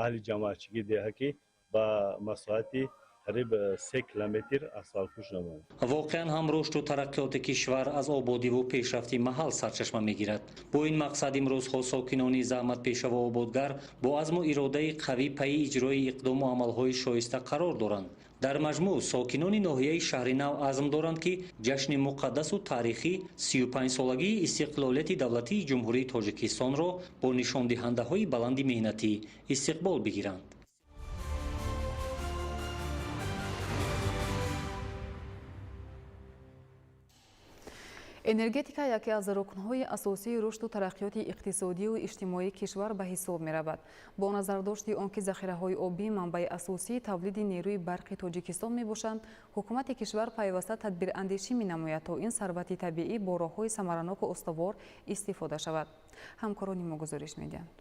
аҳли ҷамоатчигии деҳа, ки ба масоҳати қариб 3 километр асфалтпӯш намоянд. Воқеан ҳам рушду тараққиёти кишвар аз ободиву пешрафти маҳал сарчашма мегирад. Бо ин мақсад имрӯзҳо сокинони заҳматпешаву ободгар бо азму иродаи қавӣ пайи иҷрои иқдому амалҳои шоиста қарор доранд. Дар маҷмӯъ сокинони ноҳияи Шаҳри Нав азм доранд, ки ҷашни муқаддасу таърихӣ 35-солагии истиқлолияти давлатии Ҷумҳурии Тоҷикистонро бо нишондиҳандаҳои баланди меҳнатӣ истиқбол бигиранд. Энергетика яке аз рукнҳои асосии рушду тараққиёти иқтисодию иҷтимоии кишвар ба ҳисоб меравад. Бо назардошти он ки захираҳои обӣ манбаи асосии тавлиди нерӯи барқи Тоҷикистон мебошанд, ҳукумати кишвар пайваста тадбирандешӣ менамояд, то ин сарвати табиӣ бо роҳҳои самараноку устувор истифода шавад. Ҳамкорони мо гузориш медиҳанд.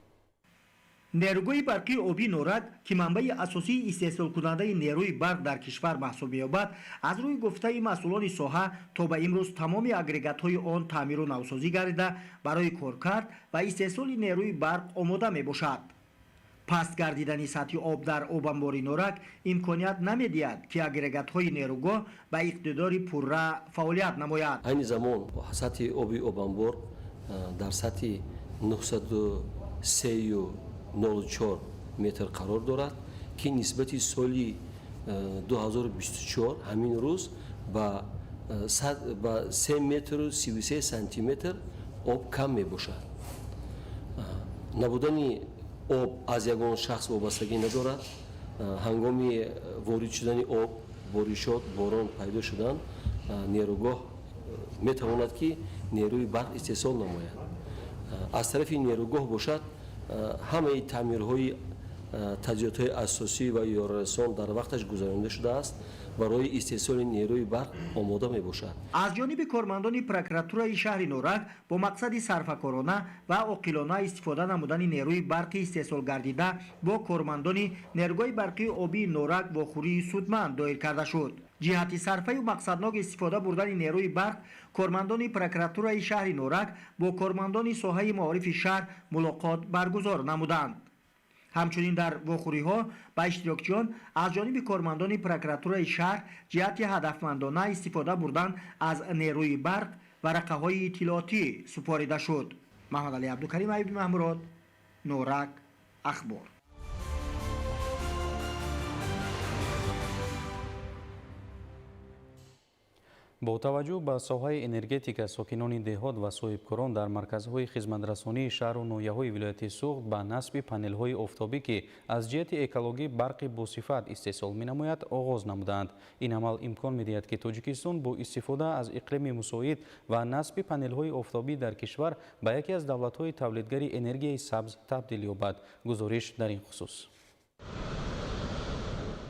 Нерӯгоҳи барқии обии Норак, ки манбаи асосии истеҳсолкунандаи нерӯи барқ дар кишвар маҳсуб меёбад, аз рӯи гуфтаи масъулони соҳа то ба имрӯз тамоми агрегатҳои он таъмиру навсозӣ гардида, барои коркард ва истеҳсоли нерӯи барқ омода мебошад. Паст гардидани сатҳи об дар обанбори Норак имконият намедиҳад, ки агрегатҳои нерӯгоҳ ба иқтидори пурра фаъолият намояд. Айни замон сатҳи оби обанбор дар сатҳи 903,04 метр қарор дорад, ки нисбати соли 2024 ҳамин рӯз ба 3 метру 33 сантиметр об кам мебошад. Набудани об аз ягон шахс вобастагӣ надорад. Ҳангоми ворид шудани об, боришот, борон пайдо шудан, нерӯгоҳ метавонад, ки нерӯи барқ истеҳсол намояд. Аз тарафи нерӯгоҳ бошад, ҳамаи таъмирҳои таҷҳизотҳои асосӣ ва ёрирасон дар вақташ гузаронида шудааст, барои истеҳсоли нерӯи барқ омода мебошад. Аз ҷониби кормандони прокуратураи шаҳри Норак бо мақсади сарфакорона ва оқилона истифода намудани нерӯи барқи истеҳсолгардида бо кормандони нерӯгоҳи барқии обии Норак вохӯрии судманд доир карда шуд. Ҷиҳати сарфаю мақсаднок истифода бурдани нерӯи барқ кормандони прокуратураи шаҳри Норак бо кормандони соҳаи маорифи шаҳр мулоқот баргузор намуданд. Ҳамчунин дар вохӯриҳо ба иштирокчиён аз ҷониби кормандони прокуратураи шаҳр ҷиҳати ҳадафмандона истифода бурдан аз нерӯи барқ варақаҳои иттилоотӣ супорида шуд. Маҳмадалӣ Абдукарим, Аюби Маҳмурод, Норак, Ахбор. Бо таваҷҷӯҳ ба соҳаи энергетика, сокинони деҳот ва соҳибкорон дар марказҳои хизматрасонии шаҳру ноҳияҳои вилояти Суғд ба насби панелҳои офтобӣ, ки аз ҷиҳати экологӣ барқи босифат истеҳсол менамояд, оғоз намуданд. Ин амал имкон медиҳад, ки Тоҷикистон бо истифода аз иқлими мусоид ва насби панелҳои офтобӣ дар кишвар ба яке аз давлатҳои тавлидгари энергияи сабз табдил ёбад. Гузориш дар ин хусус.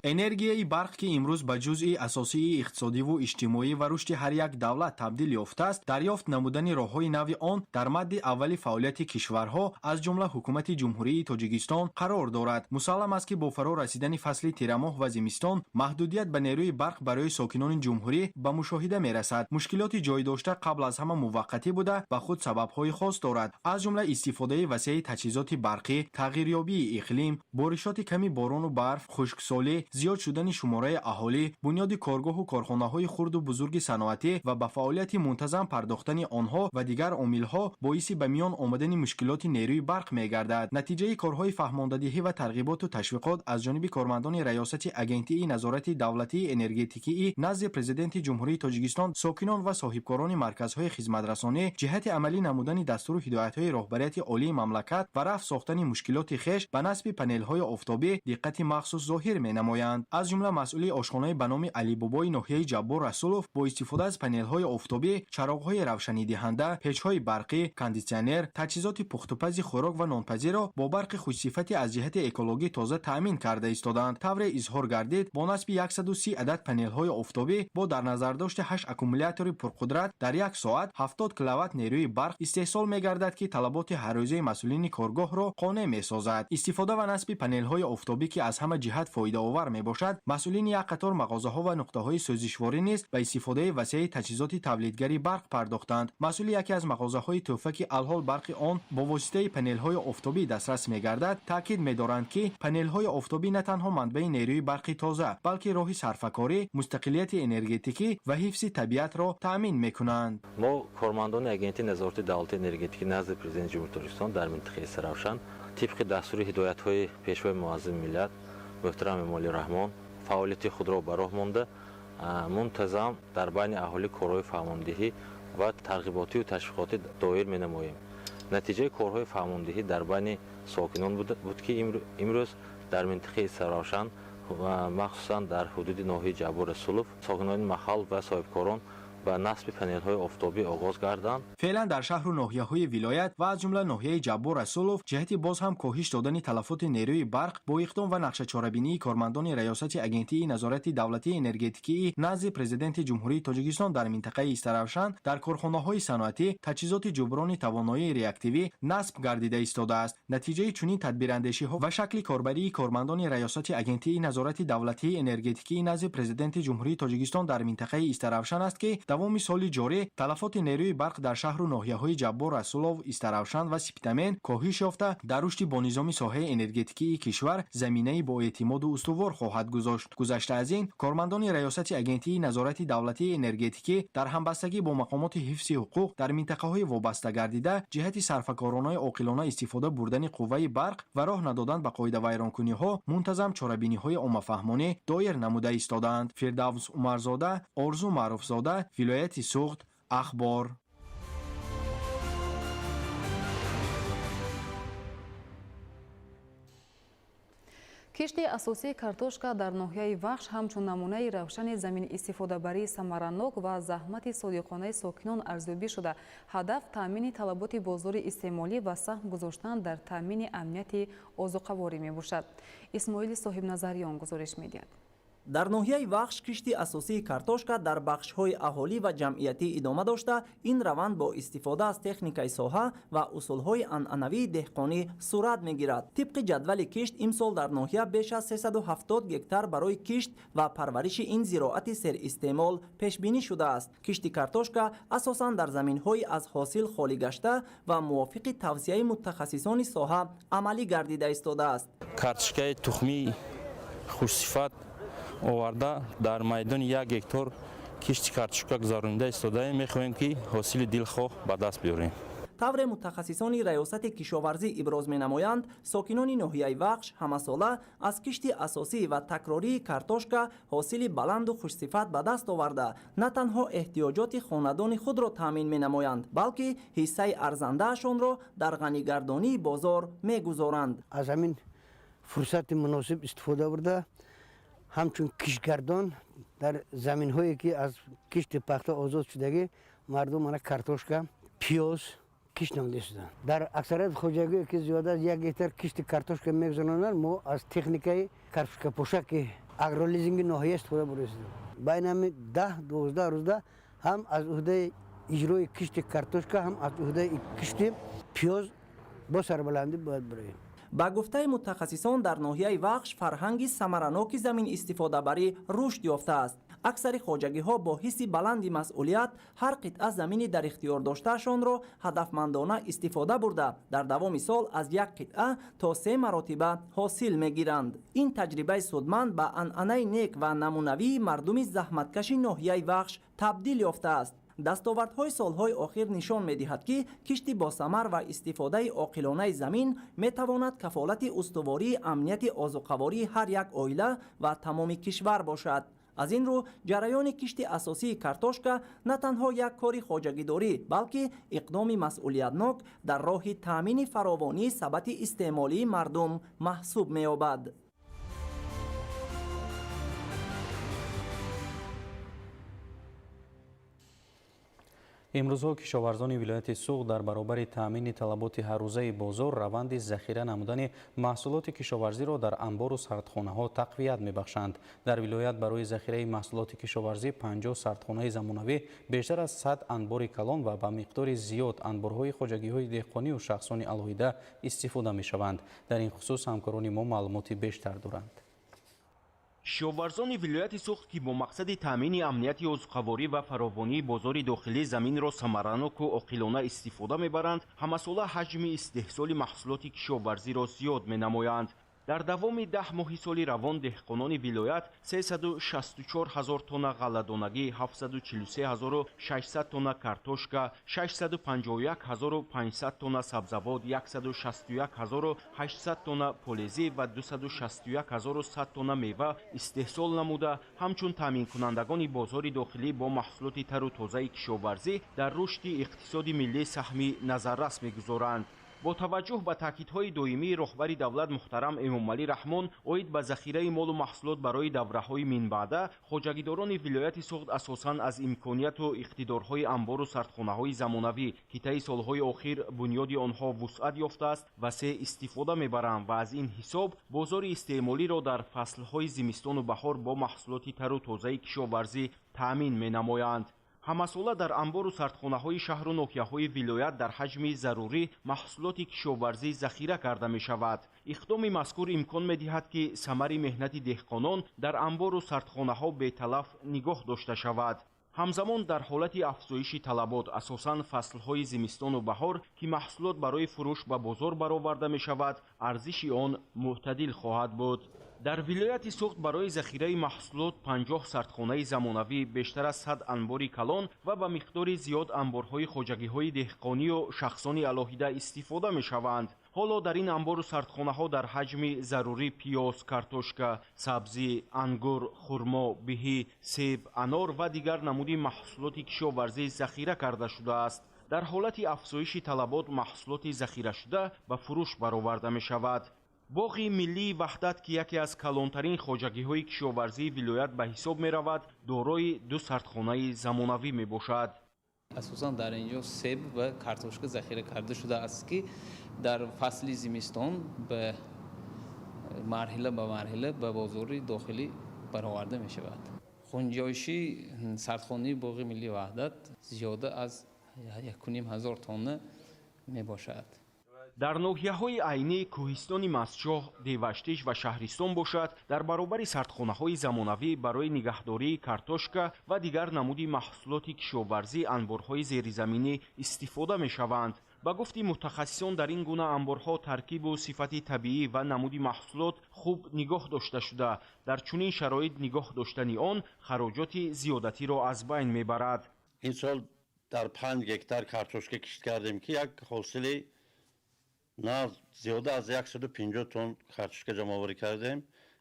Энергияи барқ, ки имрӯз ба ҷузъи асосии иқтисодиву иҷтимоӣ ва рушди ҳар як давлат табдил ёфтааст, дарёфт намудани роҳҳои нави он дар мадди аввали фаъолияти кишварҳо, аз ҷумла ҳукумати Ҷумҳурии Тоҷикистон қарор дорад. Мусаллам аст, ки бо фаро расидани фасли тирамоҳ ва зимистон маҳдудият ба нерӯи барқ барои сокинони ҷумҳурӣ ба мушоҳида мерасад. Мушкилоти ҷой дошта қабл аз ҳама муваққатӣ буда, ба худ сабабҳои хос дорад, аз ҷумла истифодаи васеи таҷҳизоти барқӣ, тағйирёбии иқлим, боришоти ками борону барф, хушксолӣ, зиёд шудани шумораи аҳолӣ, бунёди коргоҳу корхонаҳои хурду бузурги саноатӣ ва ба фаъолияти мунтазам пардохтани онҳо ва дигар омилҳо боиси ба миён омадани мушкилоти нерӯи барқ мегардад. Натиҷаи корҳои фаҳмондадиҳӣ ва тарғиботу ташвиқот аз ҷониби кормандони Раёсати Агентии назорати давлатии энергетикии назди Президенти Ҷумҳурии Тоҷикистон, сокинон ва соҳибкорони марказҳои хизматрасонӣ ҷиҳати амалӣ намудани дастуру ҳидоятҳои роҳбарияти олии мамлакат ва рафъ сохтани мушкилоти хеш ба насби панелҳои офтобӣ диққати махсус зоҳир менамоянд. Аз ҷумла масъули ошхонаи ба номи Алибобои ноҳияи Ҷаббор Расулов бо истифода аз панелҳои офтобӣ, чароғҳои равшанидиҳанда, печҳои барқӣ, кондитсионер, таҷҳизоти пухтупази хӯрок ва нонпазиро бо барқи хушсифати аз ҷиҳати экологӣ тоза таъмин карда истоданд. Тавре изҳор гардид, бо насби 130 адад панелҳои офтобӣ бо дар назардошти 8 аккумулятори пурқудрат дар як соат 70 киловатт нерӯи барқ истеҳсол мегардад, ки талаботи ҳаррӯзаи масъулини коргоҳро қонеъ месозад. Истифода ва насби панелҳои офтобӣ, ки аз ҳама ҷиҳат фоидаовар мебошад, масъулини як қатор мағозаҳо ва нуқтаҳои сӯзишворӣ низ ба истифодаи васеи таҷҳизоти тавлидгари барқ пардохтанд. Масъули яке аз мағозаҳои тӯҳфа, ки алҳол барқи он бо воситаи панелҳои офтобӣ дастрас мегардад, таъкид медоранд, ки панелҳои офтобӣ на танҳо манбаи нерӯи барқи тоза, балки роҳи сарфакорӣ, мустақилияти энергетикӣ ва ҳифзи табиатро таъмин мекунанд. Мо, кормандони Агентии назорати давлати энергетикӣ назди Президенти Ҷумҳурии Тоҷикистон дар минтақаи Саравшан, тибқи дастури ҳидоятҳои Пешвои муаззами миллат муҳтарам Эмомалӣ Раҳмон фаъолияти худро ба роҳ монда, мунтазам дар байни аҳолӣ корҳои фаҳмондиҳӣ ва тарғиботию ташвиқотӣ доир менамоем. Натиҷаи корҳои фаҳмондиҳӣ дар байни сокинон буд, ки имрӯз дар минтақаи Саравшан, махсусан дар ҳудуди ноҳияи Ҷаббор Расулов, сокинони маҳал ва соҳибкорон ба насби панелҳои офтобӣ оғоз гарданд. Феълан дар шаҳру ноҳияҳои вилоят ва аз ҷумла ноҳияи Ҷаббор Расулов ҷиҳати боз ҳам коҳиш додани талафоти нерӯи барқ бо иқдом ва нақшачорабинии кормандони Раёсати Агентии назорати давлатии энергетикии назди Президенти Ҷумҳурии Тоҷикистон дар минтақаи Истаравшан дар корхонаҳои саноатӣ таҷҳизоти ҷуброни тавоноии реактивӣ насб гардида истодааст. Натиҷаи чунин тадбирандешиҳо ва шакли корбарии кормандони Раёсати Агентии назорати давлатии энергетикии назди Президенти Ҷумҳурии Тоҷикистон дар минтақаи Истаравшан аст, ки давоми соли ҷорӣ талафоти нерӯи барқ дар шаҳру ноҳияҳои Ҷаббор Расулов, Истаравшан ва Сипитамен коҳиш ёфта, дар рушди бонизоми соҳаи энергетикии кишвар заминаи боэътимоду устувор хоҳад гузошт. Гузашта аз ин, кормандони Раёсати Агентии назорати давлатии энергетикӣ дар ҳамбастагӣ бо мақомоти ҳифзи ҳуқуқ дар минтақаҳои вобаста гардида ҷиҳати сарфакоронаи оқилона истифода бурдани қувваи барқ ва роҳ надодан ба қоидавайронкуниҳо мунтазам чорабиниҳои оммафаҳмонӣ доир намуда истодаанд. Фирдавс Умарзода, Орзу Маъруфзода, вилояти Суғд, Ахбор. Кишти асосии картошка дар ноҳияи Вахш ҳамчун намунаи равшани замин истифодабарии самаранок ва заҳмати содиқонаи сокинон арзёбӣ шуда, ҳадаф таъмини талаботи бозори истеъмолӣ ва саҳм гузоштан дар таъмини амнияти озуқаворӣ мебошад. Исмоили Соҳибназарён гузориш медиҳад. Дар ноҳияи Вахш кишти асосии картошка дар бахшҳои аҳолӣ ва ҷамъиятӣ идома дошта, ин раванд бо истифода аз техникаи соҳа ва усулҳои анъанавии деҳқонӣ сурат мегирад. Тибқи ҷадвали кишт, имсол дар ноҳия беш аз 370 гектар барои кишт ва парвариши ин зироати серистеъмол пешбинӣ шудааст. Кишти картошка асосан дар заминҳои аз ҳосил холӣ гашта ва мувофиқи тавсияи мутахассисони соҳа амалӣ гардида истодааст. Картошкаи тухмии хушсифат оварда дар майдони 1 гектар кишти картошка гузаронида истодаем. Мехоҳем, ки ҳосили дилхоҳ ба даст биёрем. Тавре мутахассисони Раёсати кишоварзӣ иброз менамоянд, сокинони ноҳияи Вахш ҳамасола аз кишти асосӣ ва такрории картошка ҳосили баланду хушсифат ба даст оварда, на танҳо эҳтиёҷоти хонадони худро таъмин менамоянд, балки ҳиссаи арзандаашонро дар ғанигардонии бозор мегузоранд. Аз ҳамин фурсати муносиб истифода бурда, ҳамчун киштгардон дар заминҳое ки аз кишти пахта озод шудагӣ, мардум мана картошка, пиёз кишт намуда истоданд. Дар аксарияти хоҷагие ки зиёда аз 1 гектар кишти картошка мегузаронанд, мо аз техникаи картошкапошак ки Агролизинги ноҳия истифода бурда. Байни ҳамин 10-12 рӯзда ҳам аз уҳдаи иҷрои кишти картошка, ҳам аз уҳдаи кишти пиёз бо сарбаландӣ бояд бироем. Ба гуфтаи мутахассисон, дар ноҳияи Вахш фарҳанги самараноки замин истифодабарӣ рушд ёфтааст. Аксари хоҷагиҳо бо ҳисси баланди масъулият ҳар қитъа замини дар ихтиёр доштаашонро ҳадафмандона истифода бурда, дар давоми сол аз як қитъа то 3 маротиба ҳосил мегиранд. Ин таҷрибаи судманд ба анъанаи нек ва намунавии мардуми заҳматкаши ноҳияи Вахш табдил ёфтааст. Дастовардҳои солҳои охир нишон медиҳад, ки кишти босамар ва истифодаи оқилонаи замин метавонад кафолати устувории амнияти озуқавории ҳар як оила ва тамоми кишвар бошад. Аз ин рӯ ҷараёни кишти асосии картошка на танҳо як кори хоҷагидорӣ, балки иқдоми масъулиятнок дар роҳи таъмини фаровонии сабати истеъмолии мардум маҳсуб меёбад. Имрӯзҳо кишоварзони вилояти Суғд дар баробари таъмини талаботи ҳаррӯзаи бозор раванди захира намудани маҳсулоти кишоварзиро дар анбору сардхонаҳо тақвият мебахшанд. Дар вилоят барои захираи маҳсулоти кишоварзӣ 50 сардхонаи замонавӣ, бештар аз 100 анбори калон ва ба миқдори зиёд анборҳои хоҷагиҳои деҳқонию шахсони алоҳида истифода мешаванд. Дар ин хусус ҳамкорони мо маълумоти бештар доранд. Кишоварзони вилояти Суғд, ки бо мақсади таъмини амнияти озуқаворӣ ва фаровонии бозори дохилӣ заминро самараноку оқилона истифода мебаранд, ҳамасола ҳаҷми истеҳсоли маҳсулоти кишоварзиро зиёд менамоянд. Дар давоми 10 моҳи соли равон деҳқонони вилоят 364 ҳазор тонна ғалладонагӣ, 743 600 тонна картошка, 651 500 тонна сабзавот, 161 800 тонна полезӣ ва 261 100 тонна мева истеҳсол намуда, ҳамчун таъминкунандагони бозори дохилӣ бо маҳсулоти тару тозаи кишоварзӣ дар рушди иқтисоди миллӣ саҳми назаррас мегузоранд. Бо таваҷҷӯҳ ба таъкидҳои доимии роҳбари давлат муҳтарам Эмомалӣ Раҳмон оид ба захираи молу маҳсулот барои давраҳои минбаъда, хоҷагидорони вилояти Суғд асосан аз имконияту иқтидорҳои анбору сардхонаҳои замонавӣ, ки таи солҳои охир бунёди онҳо вусъат ёфтааст, васеъ истифода мебаранд ва аз ин ҳисоб бозори истеъмолиро дар фаслҳои зимистону баҳор бо маҳсулоти тару тозаи кишоварзӣ таъмин менамоянд. Ҳамасола дар анбору сардхонаҳои шаҳру ноҳияҳои вилоят дар ҳаҷми зарурӣ маҳсулоти кишоварзӣ захира карда мешавад. Иқдоми мазкур имкон медиҳад, ки самари меҳнати деҳқонон дар анбору сардхонаҳо беталаф нигоҳ дошта шавад. Ҳамзамон дар ҳолати афзоиши талабот, асосан фаслҳои зимистону баҳор, ки маҳсулот барои фурӯш ба бозор бароварда мешавад, арзиши он мӯътадил хоҳад буд. Дар вилояти Суғд барои захираи маҳсулот 50 сардхонаи замонавӣ, бештар аз 100 анбори калон ва ба миқдори зиёд анборҳои хоҷагиҳои деҳқонию шахсони алоҳида истифода мешаванд. Ҳоло дар ин анбору сардхонаҳо дар ҳаҷми зарурӣ пиёз, картошка, сабзӣ, ангур, хурмо, биҳӣ, себ, анор ва дигар намуди маҳсулоти кишоварзӣ захира карда шудааст. Дар ҳолати афзоиши талабот маҳсулоти захирашуда ба фурӯш бароварда мешавад. Боғи миллии Ваҳдат, ки яке аз калонтарин хоҷагиҳои кишоварзии вилоят ба ҳисоб меравад, дорои 2 сардхонаи замонавӣ мебошад. Асосан дар ин ҷо себ ва картошка захира карда шудааст, ки дар фасли зимистон ба марҳила ба марҳила ба бозори дохилӣ бароварда мешавад. Хунҷоиши сардхонаи Боғи миллии Ваҳдат зиёда аз 1500 тонна мебошад. Дар ноҳияҳои Айнӣ, кӯҳистони Мастчоҳ, Деваштич ва Шаҳристон бошад, дар баробари сардхонаҳои замонавӣ барои нигаҳдории картошка ва дигар намуди маҳсулоти кишоварзӣ анборҳои зеризаминӣ истифода мешаванд. Ба гуфти мутахассисон, дар ин гуна анборҳо таркибу сифати табиӣ ва намуди маҳсулот хуб нигоҳ дошта шуда, дар чунин шароит нигоҳ доштани он хароҷоти зиёдатиро аз байн мебарад. Ин сол дар 5 гектар картошка кишт кардем, ки як ҳосили на зиёда аз 150 тонн картошка ҷамъоварӣ кардем.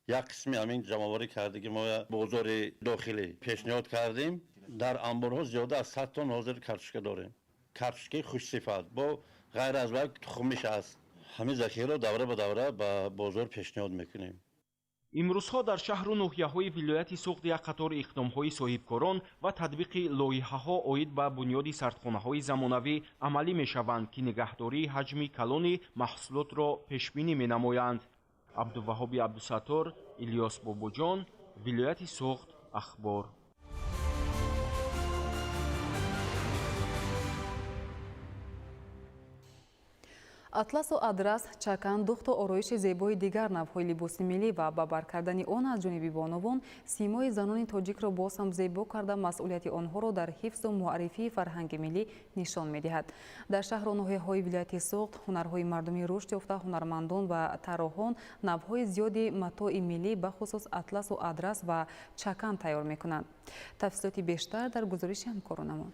Як қисми ҳамин ҷамъоварӣ кардагӣ мо бозори дохилӣ пешниҳод кардем. Дар анборҳо зиёда аз 100 тонн ҳозир картошка дорем. Картошкаи хушсифат бо ғайр аз вай тухмиш аст. Ҳамин захираро давра ба давра ба бозор пешниҳод мекунем. Имрӯзҳо дар шаҳру ноҳияҳои вилояти Суғд як қатор иқдомҳои соҳибкорон ва татбиқи лоиҳаҳо оид ба бунёди сардхонаҳои замонавӣ амалӣ мешаванд, ки нигаҳдории ҳаҷми калони маҳсулотро пешбинӣ менамоянд. Абдуваҳоби Абдусаттор, Илёс Бобоҷон, Вилояти Суғд, Ахбор. Атласу адрас, чакан, духту ороиши зебои дигар навъҳои либоси миллӣ ва ба бар кардани он аз ҷониби бонувон симои занони тоҷикро боз ҳам зебо карда, масъулияти онҳоро дар ҳифзу муаррифии фарҳанги миллӣ нишон медиҳад. Дар шаҳру ноҳияҳои вилояти Суғд ҳунарҳои мардумӣ рушд ёфта, ҳунармандон ва тарроҳон навъҳои зиёди матои миллӣ, бахусус атласу адрас ва чакан тайёр мекунанд. Тафсилоти бештар дар гузориши ҳамкоронамон.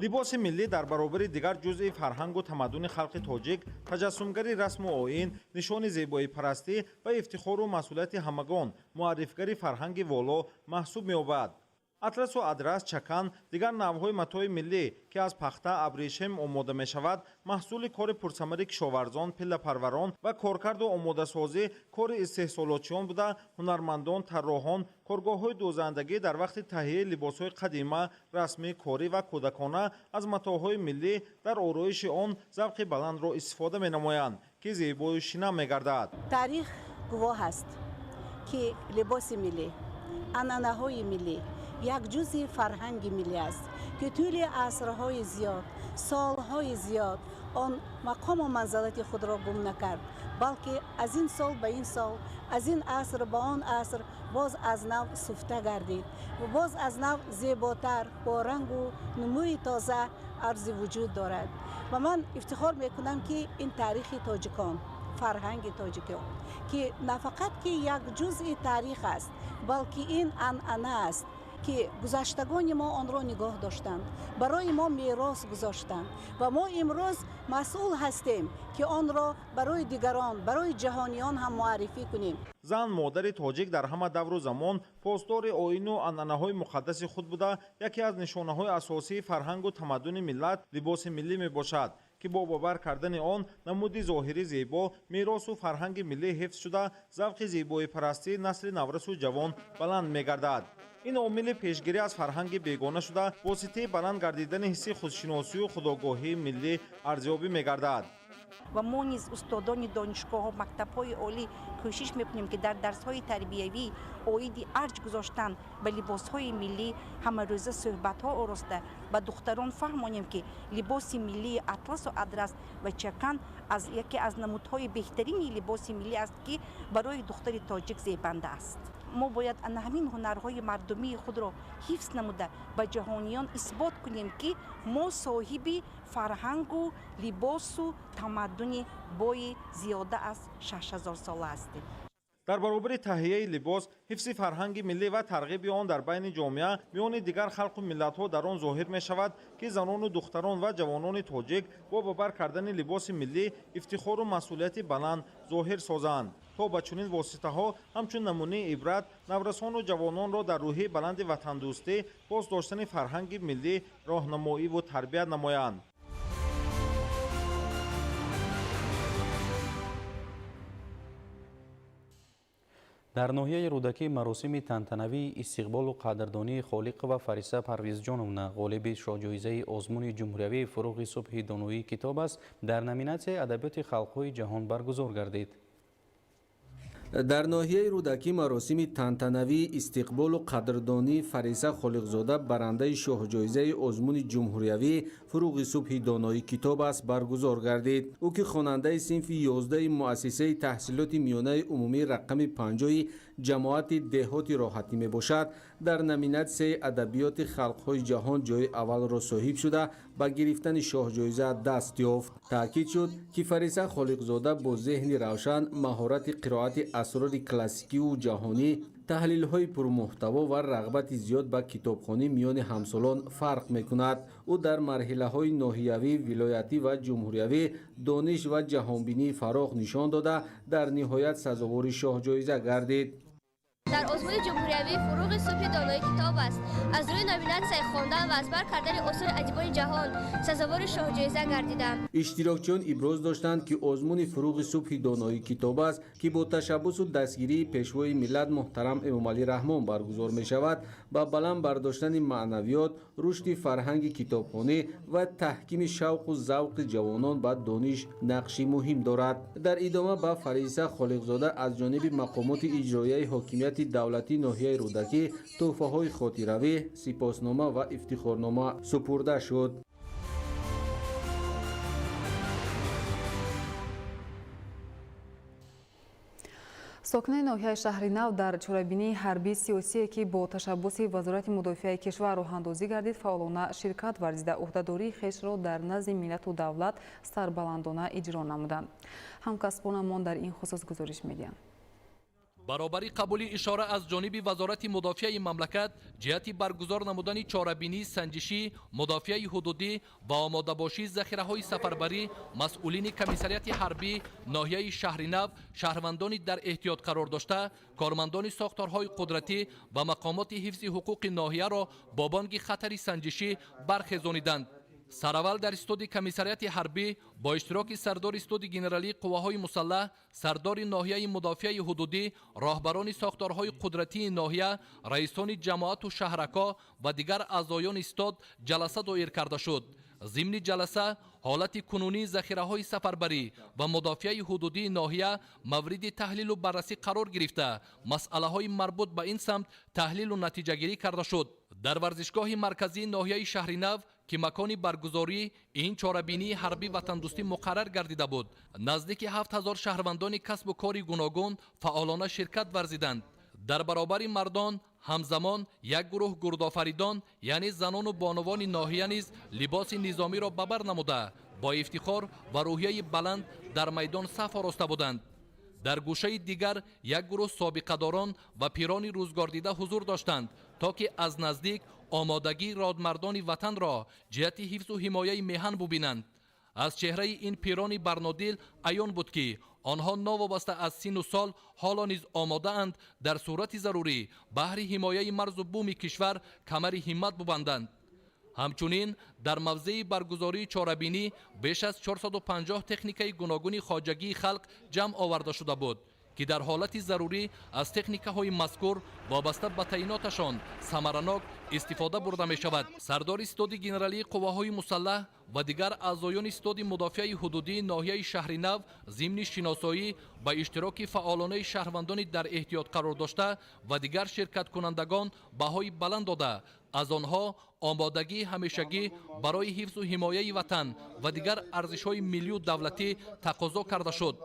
Либоси миллӣ дар баробари дигар ҷузъи фарҳангу тамаддуни халқи тоҷик, таҷассумгари расму оин, нишони зебоипарастӣ ва ифтихору масъулияти ҳамагон, муаррифгари фарҳанги воло маҳсуб меёбад. Атласу адрас, чакан, дигар навъҳои матои миллӣ, ки аз пахта, абрешим омода мешавад, маҳсули кори пурсамари кишоварзон, пиллапарварон ва коркарду омодасозӣ кори истеҳсолотчиён буда, ҳунармандон, тарроҳон, коргоҳҳои дӯзандагӣ дар вақти таҳияи либосҳои қадима, расмӣ, корӣ ва кӯдакона аз матоъҳои миллӣ дар ороиши он завқи баландро истифода менамоянд, ки зебою шинам мегардад. Таърих гувоҳ аст, ки либоси миллӣ, анъанаҳои миллӣ як ҷузъи фарҳанги миллӣ аст, ки тӯли асрҳои зиёд, солҳои зиёд он мақому манзалати худро гум накард, балки аз ин сол ба ин сол, аз ин аср ба он аср боз аз нав суфта гардид ва боз аз нав зеботар бо рангу нумӯи тоза арзи вуҷуд дорад. Ва ман ифтихор мекунам, ки ин таърихи тоҷикон, фарҳанги тоҷикон, ки на фақат ки як ҷузъи таърих аст, балки ин анъана аст, ки гузаштагони мо онро нигоҳ доштанд, барои мо мерос гузоштанд ва мо имрӯз масъул ҳастем, ки онро барои дигарон, барои ҷаҳониён ҳам муаррифӣ кунем. Зан, модари тоҷик дар ҳама давру замон посдори оину анъанаҳои муқаддаси худ буда, яке аз нишонаҳои асосии фарҳангу тамаддуни миллат либоси миллӣ мебошад, ки бо бовар кардани он намуди зоҳирӣ зебо, меросу фарҳанги миллӣ ҳифз шуда, завқи зебоипарастии насли наврасу ҷавон баланд мегардад. Ин омили пешгирӣ аз фарҳанги бегона шуда, воситаи баланд гардидани ҳисси худшиносию худогоҳии миллӣ арзёбӣ мегардад. Ва мо низ устодони донишгоҳҳо, мактабҳои олӣ кӯшиш мекунем, ки дар дарсҳои тарбиявӣ оиди арҷ гузоштан ба либосҳои миллӣ ҳамарӯза суҳбатҳо ороста ба духтарон фаҳмонем, ки либоси миллии атласу адрас ва чакан аз яке аз намудҳои беҳтарини либоси миллӣ аст, ки барои духтари тоҷик зебанда аст. Мо бояд ана ҳамин ҳунарҳои мардумии худро ҳифз намуда ба ҷаҳониён исбот кунем, ки мо соҳиби фарҳангу либосу тамаддуни бои зиёда аз 6000 сола ҳастем. Дар баробари таҳияи либос, ҳифзи фарҳанги миллӣ ва тарғиби он дар байни ҷомеа миёни дигар халқу миллатҳо дар он зоҳир мешавад, ки занону духтарон ва ҷавонони тоҷик бо ба бар кардани либоси миллӣ ифтихору масъулияти баланд зоҳир созанд, то ба чунин воситаҳо ҳамчун намунаи ибрат наврасону ҷавононро дар рӯҳияи баланди ватандӯстӣ, пос доштани фарҳанги миллӣ роҳнамоиву тарбият намоянд. Дар ноҳияи Рӯдакӣ маросими тантанавии истиқболу қадрдонии Холиқова Фариса Парвизҷоновна, ғолиби шоҳҷоизаи озмуни ҷумҳуриявии «Фуруғи субҳи доноии китоб» аст, дар номинатсияи адабиёти халқҳои ҷаҳон баргузор гардид. Дар ноҳияи Рӯдакӣ маросими тантанавии истиқболу қадрдонии Фариса Холиқзода, барандаи шоҳҷоизаи озмуни ҷумҳуриявӣ «Фуруғи субҳи доноии китоб» аст, баргузор гардид. Ӯ ки хонандаи синфи 11 муассисаи таҳсилоти миёнаи умумии рақами 50 ҷамоати деҳоти роҳатӣ мебошад, дар номинатсияи адабиёти халқҳои ҷаҳон ҷои аввалро соҳиб шуда, ба гирифтани шоҳҷоиза даст ёфт. Таъкид шуд, ки Фариса Холиқзода бо зеҳни равшан, маҳорати қироати асрори классикиву ҷаҳонӣ, таҳлилҳои пурмуҳтаво ва рағбати зиёд ба китобхонӣ миёни ҳамсолон фарқ мекунад. Ӯ дар марҳилаҳои ноҳиявӣ, вилоятӣ ва ҷумҳуриявӣ дониш ва ҷаҳонбинии фароғ нишон дода, дар ниҳоят сазовори шоҳҷоиза гардид. Дар озмуни ҷумҳуриявии «Фуруғи субҳи донои китоб» аст, аз рӯи номинатсияи хондан ва аз бар кардани осори адибони ҷаҳон сазовори шоҳҷоиза гардидам. Иштирокчиён иброз доштанд, ки озмуни «Фуруғи субҳи донои китоб» аст, ки бо ташаббусу дастгирии Пешвои миллат муҳтарам Эмомалӣ Раҳмон баргузор мешавад, ба баланд бардоштани маънавиёт, рушди фарҳанги китобхонӣ ва таҳкими шавқу завқи ҷавонон ба дониш нақши муҳим дорад. Дар идома ба Фариса Холиқзода аз ҷониби мақомоти иҷроияи ҳокимияти Комиссариати давлатии ноҳияи Рӯдакӣ тӯҳфаҳои хотиравӣ, сипоснома ва ифтихорнома супурда шуд. Сокинони ноҳияи Шаҳри Нав дар чорабинии ҳарбии сиёсие, ки бо ташаббуси Вазорати мудофиаи кишвар роҳандозӣ гардид, фаъолона ширкат варзида, ӯҳдадории хешро дар назди миллату давлат сарбаландона иҷро намуданд. Ҳамкасбонамон дар ин хусус гузориш медиҳанд. Баробари қабули ишора аз ҷониби Вазорати мудофиаи мамлакат ҷиҳати баргузор намудани чорабинии санҷишӣ, мудофиаи ҳудудӣ ва омодабошии захираҳои сафарбарӣ, масъулини комиссариати ҳарбӣ ноҳияи Шаҳри Нав, шаҳрвандони дар эҳтиёт қарор дошта, кормандони сохторҳои қудратӣ ва мақомоти ҳифзи ҳуқуқи ноҳияро бо бонги хатари санҷишӣ бархезониданд. Сараввал дар истоди комиссариати ҳарбӣ бо иштироки сардори истоди генералии қувваҳои мусаллаҳ, сардори ноҳияи мудофиаи ҳудудӣ, роҳбарони сохторҳои қудратии ноҳия, раисони ҷамоату шаҳракҳо ва дигар аъзоёни истод ҷаласа доир карда шуд. Зимни ҷаласа ҳолати кунунии захираҳои сафарбарӣ ва мудофиаи ҳудудии ноҳия мавриди таҳлилу баррасӣ қарор гирифта, масъалаҳои марбут ба ин самт таҳлилу натиҷагирӣ карда шуд. Дар варзишгоҳи марказии ноҳияи Шаҳри Нав, ки макони баргузории ин чорабинии ҳарбӣ ватандӯстӣ муқаррар гардида буд, наздики 7000 шаҳрвандони касбу кори гуногун фаъолона ширкат варзиданд. Дар баробари мардон ҳамзамон як гурӯҳ гурдофаридон, яъне занону бонувони ноҳия низ либоси низомиро ба бар намуда, бо ифтихор ва рӯҳияи баланд дар майдон саф ороста буданд. Дар гӯшаи дигар як гурӯҳ собиқадорон ва пирони рӯзгордида ҳузур доштанд, то ки аз наздик омодагии родмардони ватанро ҷиҳати ҳифзу ҳимояи меҳан бубинанд. Аз чеҳраи ин пирони барнодил аён буд, ки онҳо новобаста аз сину сол ҳоло низ омодаанд дар сурати зарурӣ баҳри ҳимояи марзу буми кишвар камари ҳиммат бубанданд. Ҳамчунин дар мавзеи баргузории чорабинӣ беш аз 450 техникаи гуногуни хоҷагии халқ ҷамъ оварда шуда буд, ки дар ҳолати зарурӣ аз техникаҳои мазкур вобаста ба таъиноташон самаранок истифода бурда мешавад. Сардори истоди генералии қувваҳои мусаллаҳ ва дигар аъзоёни истоди мудофиаи ҳудудии ноҳияи Шаҳри Нав зимни шиносоӣ ба иштироки фаъолонаи шаҳрвандони дар эҳтиёт қарор дошта ва дигар ширкаткунандагон баҳои баланд дода, аз онҳо омодагии ҳамешагӣ барои ҳифзу ҳимояи ватан ва дигар арзишҳои миллию давлатӣ тақозо карда шуд.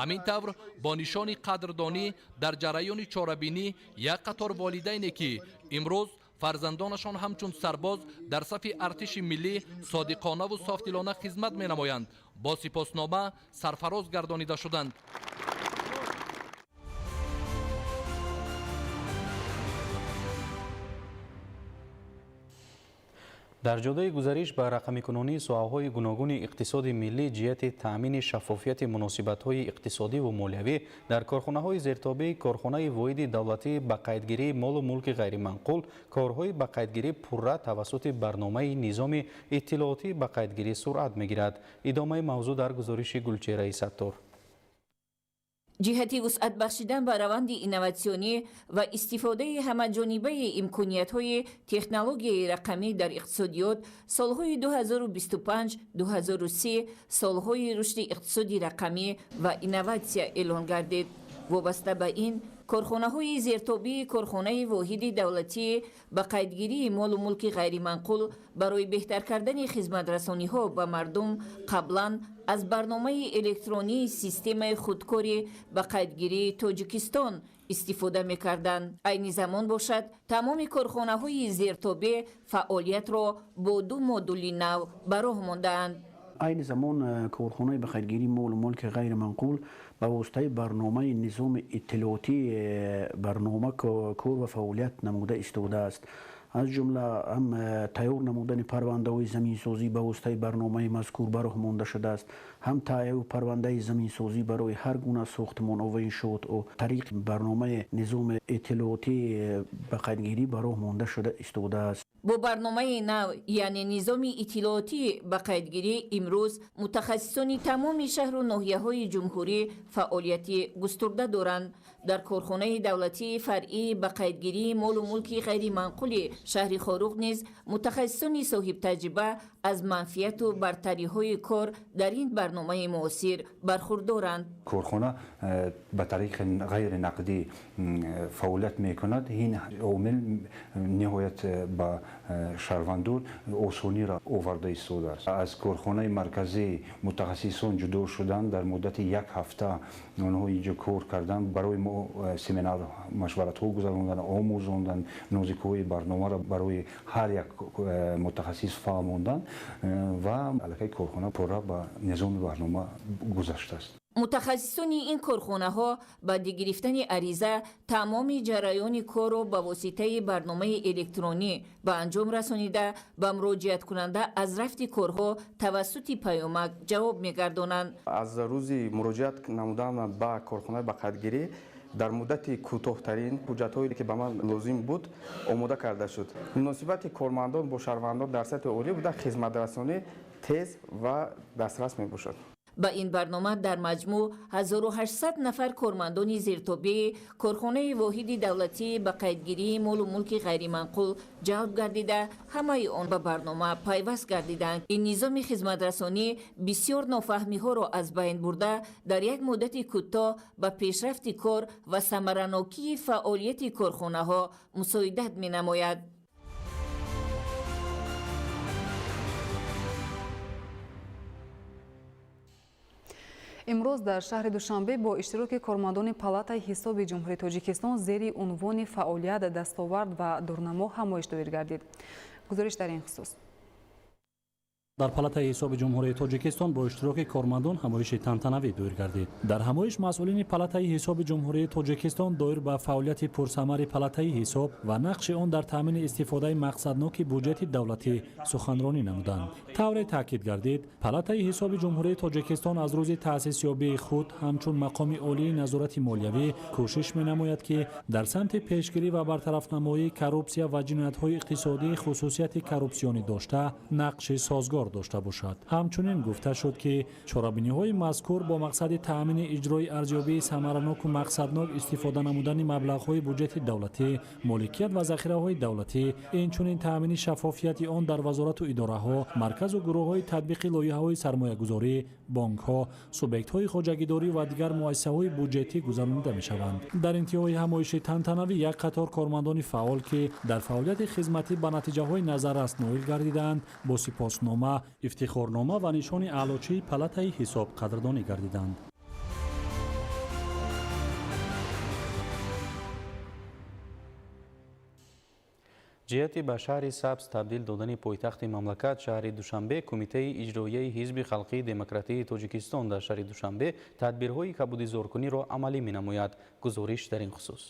Ҳамин тавр бо нишони қадрдонӣ дар ҷараёни чорабинӣ як қатор волидайне, ки имрӯз фарзандонашон ҳамчун сарбоз дар сафи артиши миллӣ содиқонаву софдилона хизмат менамоянд, бо сипоснома сарфароз гардонида шуданд. Дар ҷодаи гузариш ба рақамикунонии соҳаҳои гуногуни иқтисоди миллӣ ҷиҳати таъмини шаффофияти муносибатҳои иқтисодӣ ву молиявӣ дар корхонаҳои зертобеи корхонаи воҳиди давлатӣ ба қайдгирии молу мулки ғайриманқул корҳои ба қайдгирӣ пурра тавассути барномаи низоми иттилоотӣ ба қайдгирӣ суръат мегирад. Идомаи мавзӯъ дар гузориши Гулчеҳраи Саттор. Ҷиҳати вусъат бахшидан ба раванди инноватсионӣ ва истифодаи ҳамаҷонибаи имкониятҳои технологияи рақамӣ дар иқтисодиёт, солҳои 2025-2030 солҳои рушди иқтисоди рақамӣ ва инноватсия эълон гардид. Вобаста ба ин, корхонаҳои зертобии корхонаи воҳиди давлатӣ ба қайдгирии молу мулки ғайриманқул барои беҳтар кардани хизматрасониҳо ба мардум қаблан аз барномаи электронии системаи худкори ба қайдгирии Тоҷикистон истифода мекарданд. Айни замон бошад, тамоми корхонаҳои зертобе фаъолиятро бо ду модули нав ба роҳ мондаанд. Айни замон корхонаи ба қайдгирии молу мулки ғайриманқул ба воситаи барномаи низоми иттилоотии барнома кор ва фаъолият намуда истодааст. Аз ҷумла ҳам тайёр намудани парвандаҳои заминсозӣ ба воситаи барномаи мазкур ба роҳ монда шудааст, ҳам таҳияи парвандаи заминсозӣ барои ҳар гуна сохтмонҳо ва иншоотҳо тариқи барномаи низоми иттилоотии ба қайдгирӣ ба роҳ монда шуда истодааст. Бо барномаи нав, яъне низоми иттилоотӣ ба қайдгирӣ, имрӯз мутахассисони тамоми шаҳру ноҳияҳои ҷумҳурӣ фаъолияти густурда доранд. Дар корхонаи давлатии фаръии ба қайдгирии молу мулки ғайриманқули шаҳри Хоруғ низ мутахассисони соҳибтаҷриба аз манфиату бартариҳои кор дар ин барномаи муосир бархурдоранд. Корхона ба тариқи ғайринақдӣ фаъолият мекунад. Ин омил ниҳоят ба шаҳрвандон осониро оварда истодааст. Аз корхонаи марказӣ мутахассисон ҷудо шуданд, дар муддати як ҳафта онҳо инҷо кор карданд, барои мо семинар машваратҳо гузаронданд, омӯзонданд, нозикиҳои барномаро барои ҳар як мутахассис фаҳмонданд ва аллакай корхона пурра ба низоми барнома гузаштааст. Мутахассисони ин корхонаҳо баъди гирифтани ариза тамоми ҷараёни корро ба воситаи барномаи электронӣ ба анҷом расонида, ба муроҷиаткунанда аз рафти корҳо тавассути паёмак ҷавоб мегардонанд. Аз рӯзи муроҷиат намудан ба корхонаи ба қайдгирӣ дар муддати кӯтоҳтарин ҳуҷҷатҳое, ки ба ман лозим буд, омода карда шуд. Муносибати кормандон бо шаҳрвандон дар сатҳи олӣ буда, хизматрасонӣ тез ва дастрас мебошад. Ба ин барнома дар маҷмӯъ 1800 нафар кормандони зертобеи корхонаи воҳиди давлатӣ ба қайдгирии молу мулки ғайриманқул ҷалб гардида, ҳамаи он ба барнома пайваст гардиданд. Ин низоми хизматрасонӣ бисёр нофаҳмиҳоро аз байн бурда, дар як муддати кӯтоҳ ба пешрафти кор ва самаранокии фаъолияти корхонаҳо мусоидат менамояд. Имрӯз дар шаҳри Душанбе бо иштироки кормандони Палатаи ҳисоби Ҷумҳурии Тоҷикистон зери унвони фаъолият, дастовард ва дурнамо ҳамоиш доир гардид. Гузориш дар ин хусус. Дар Палатаи ҳисоби Ҷумҳурии Тоҷикистон бо иштироки кормандон ҳамоиши тантанавӣ доир гардид. Дар ҳамоиш масъулини Палатаи ҳисоби Ҷумҳурии Тоҷикистон доир ба фаъолияти пурсамари Палатаи ҳисоб ва нақши он дар таъмини истифодаи мақсадноки буҷети давлатӣ суханронӣ намуданд. Тавре таъкид гардид, Палатаи ҳисоби Ҷумҳурии Тоҷикистон аз рӯзи таъсисёбии худ ҳамчун мақоми олии назорати молиявӣ кӯшиш менамояд, ки дар самти пешгирӣ ва бартарафнамоии коррупсия ва ҷиноятҳои иқтисодии хусусияти коррупсионӣ дошта нақши созгор дошта бошад. Ҳамчунин гуфта шуд, ки чорабиниҳои мазкур бо мақсади таъмини иҷрои арзёбии самараноку мақсаднок истифода намудани маблағҳои буҷети давлатӣ, моликият ва захираҳои давлатӣ, инчунин таъмини шаффофияти он дар вазорату идораҳо, марказу гурӯҳҳои татбиқи лоиҳаҳои сармоягузорӣ, бонкҳо, субъектҳои хоҷагидорӣ ва дигар муассисаҳои буҷетӣ гузаронида мешаванд. Дар интиҳои ҳамоиши тантанавӣ як қатор кормандони фаъол, ки дар фаъолияти хизматӣ ба натиҷаҳои назаррас ноил гардидаанд, бо сипоснома, ифтихорнома ва нишони аълочии Палатаи ҳисоб қадрдонӣ гардиданд. Ҷиҳати ба шаҳри сабз табдил додани пойтахти мамлакат шаҳри Душанбе, Кумитаи иҷроияи Ҳизби халқии демократии Тоҷикистон дар шаҳри Душанбе тадбирҳои кабудизоркуниро амалӣ менамояд. Гузориш дар ин хусус.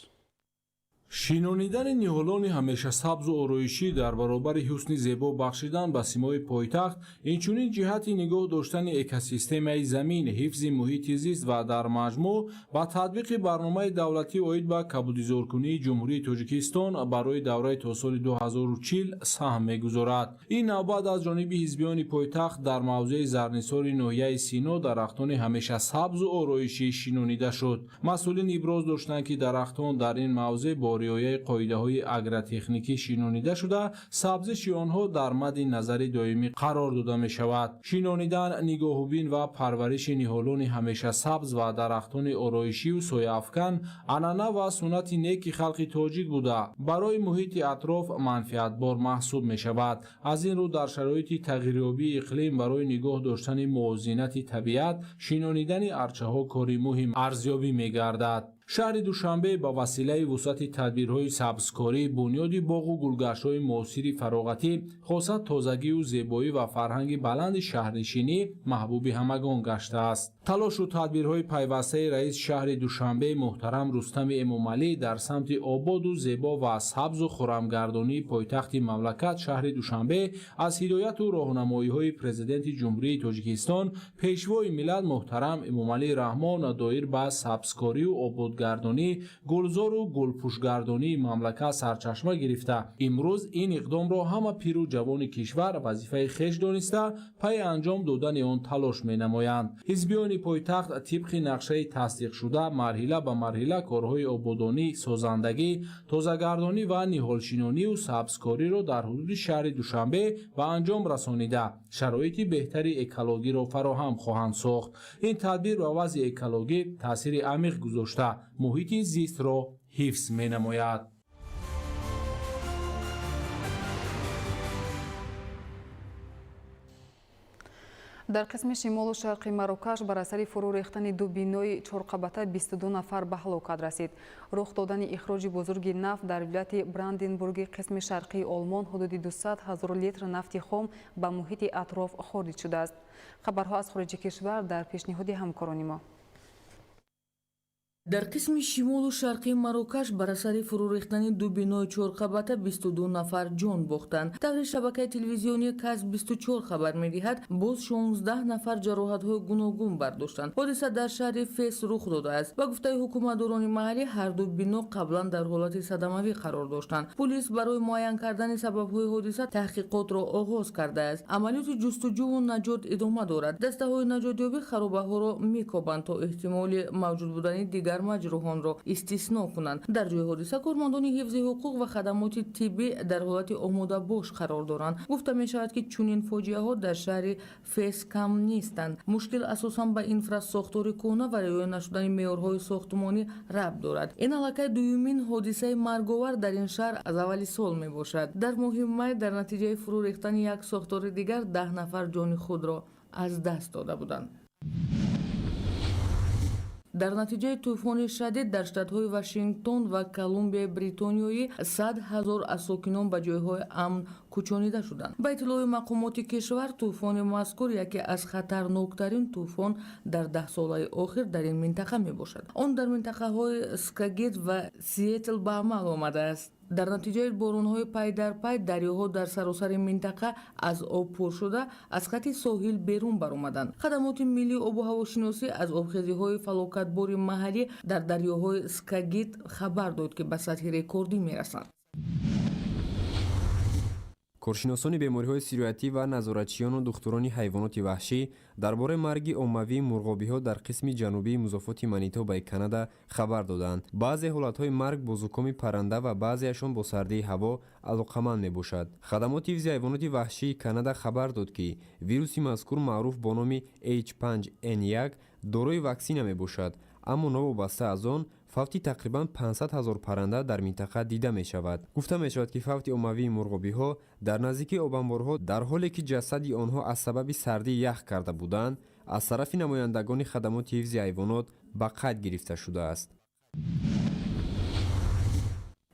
Шинонидани ниҳолони ҳамеша сабзу ороишӣ дар баробари ҳусни зебо бахшидан ба симои пойтахт, инчунин ҷиҳати нигоҳ доштани экосистемаи замин, ҳифзи муҳити зист ва дар маҷмӯъ ба татбиқи барномаи давлатӣ оид ба кабудизоркунии Ҷумҳурии Тоҷикистон барои давраи то соли 2040 саҳм мегузорад. Ин навбат аз ҷониби ҳизбиёни пойтахт дар мавзеи Зарнисори ноҳияи Сино дарахтони ҳамеша сабзу ороишӣ шинонида шуд. Масъулин иброз доштанд, ки дарахтон дар ин мавзеъ бо риояи қоидаҳои агротехникӣ шинонида шуда, сабзиши онҳо дар мадди назари доимӣ қарор дода мешавад. Шинонидан, нигоҳубин ва парвариши ниҳолони ҳамеша сабз ва дарахтони ороишию сояафкан анъана ва суннати неки халқи тоҷик буда, барои муҳити атроф манфиатбор маҳсуб мешавад. Аз ин рӯ дар шароити тағйирёбии иқлим барои нигоҳ доштани мувозинати табиат шинонидани арчаҳо кори муҳим арзёбӣ мегардад. Шаҳри Душанбе ба василаи вусъати тадбирҳои сабзкорӣ, бунёди боғу гулгаштҳои муосири фароғатӣ, хоса тозагию зебоӣ ва фарҳанги баланди шаҳрнишинӣ маҳбуби ҳамагон гаштааст. Талошу тадбирҳои пайвастаи раиси шаҳри Душанбе муҳтарам Рустами Эмомалӣ дар самти ободу зебо ва сабзу хуррамгардонии пойтахти мамлакат шаҳри Душанбе аз ҳидояту роҳнамоиҳои Президенти Ҷумҳурии Тоҷикистон Пешвои миллат муҳтарам Эмомалӣ Раҳмон доир ба сабзкорию обод Ободгардонӣ, гулзору гулпӯшгардонии мамлакат сарчашма гирифта, имрӯз ин иқдомро ҳама пиру ҷавони кишвар вазифаи хеш дониста, пайи анҷом додани он талош менамоянд. Ҳизбиёни пойтахт тибқи нақшаи тасдиқшуда марҳила ба марҳила корҳои ободонӣ, созандагӣ, тозагардонӣ ва ниҳолшинонию сабзкориро дар ҳудуди шаҳри Душанбе ба анҷом расонида, шароити беҳтари экологиро фароҳам хоҳанд сохт. Ин тадбир ба вазъи экологӣ таъсири амиқ гузошта, муҳити зистро ҳифз менамояд. Дар қисми шимолу шарқи Марокаш бар асари фурӯ рехтани ду бинои чорқабата 22 нафар ба ҳалокат расид. Рух додани ихроҷи бузурги нафт дар вилояти Бранденбурги қисми шарқии Олмон ҳудуди 200 ҳазор литр нафти хом ба муҳити атроф хориҷ шудааст. Хабарҳо аз хориҷи кишвар дар пешниҳоди ҳамкорони мо. Дар қисми шимолу шарқии Марокаш бар асари фурӯ рехтани ду бинои чорқабата 22 нафар ҷон бохтанд. Таври шабакаи телевизионии Кас 24 хабар медиҳад, боз 16 нафар ҷароҳатҳои гуногун бардоштанд. Ҳодиса дар шаҳри Фес рух додааст. Ба гуфтаи ҳукуматдорони маҳаллӣ, ҳар ду бино қаблан дар ҳолати садамавӣ қарор доштанд. Пулис барои муайян кардани сабабҳои ҳодиса таҳқиқотро оғоз кардааст. Амалиёти ҷустуҷӯву наҷот идома дорад. Дастаҳои наҷотёбӣ харобаҳоро мекобанд, то эҳтимоли мавҷуд будани дигар маҷрӯҳонро истисно кунанд. Дар ҷои ҳодиса кормандони ҳифзи ҳуқуқ ва хадамоти тиббӣ дар ҳолати омодабош қарор доранд. Гуфта мешавад, ки чунин фоҷиаҳо дар шаҳри Фес кам нестанд. Мушкил асосан ба инфрасохтори кӯҳна ва риоя нашудани меъёрҳои сохтмонӣ рабт дорад. Ин аллакай дуюмин ҳодисаи марговар дар ин шаҳр аз аввали сол мебошад. Дар моҳи май дар натиҷаи фурӯ рехтани як сохтори дигар 10 нафар ҷони худро аз даст дода буданд. Дар натиҷаи тӯфони шадид дар штатҳои Вашингтон ва Колумбияи Бритониёӣ 100 ҳазор аз сокинон ба ҷойҳои амн кӯчонида шуданд. Ба иттилои мақомоти кишвар, тӯфони мазкур яке аз хатарноктарин тӯфон дар даҳсолаи охир дар ин минтақа мебошад. Он дар минтақаҳои Скагит ва Сиэтл ба амал омадааст. Дар натиҷаи боронҳои пай дар пай дарёҳо дар саросари минтақа аз об пур шуда, аз хати соҳил берун баромаданд. Хадамоти миллии обу ҳавошиносӣ аз обхезиҳои фалокатбори маҳаллӣ дар дарёҳои Скагит хабар дод, ки ба сатҳи рекордӣ мерасанд. Коршиносони бемориҳои сироятӣ ва назоратчиёну духтурони ҳайвоноти ваҳшӣ дар бораи марги оммавии мурғобиҳо дар қисми ҷанубии музофоти Манитобаи Канада хабар доданд. Баъзе ҳолатҳои марг бо зукоми парранда ва баъзеашон бо сардии ҳаво алоқаманд мебошад. Хадамоти ҳифзи ҳайвоноти ваҳшии Канада хабар дод, ки вируси мазкур маъруф бо номи H5N1 дорои ваксина мебошад, аммо новобаста аз он фавти тақрибан 500 ҳазор парранда дар минтақа дида мешавад. Гуфта мешавад, ки фавти оммавии мурғобиҳо дар наздикии обанборҳо, дар ҳоле ки ҷасади онҳо аз сабаби сардӣ ях карда буданд, аз тарафи намояндагони хадамоти ҳифзи ҳайвонот ба қайд гирифта шудааст.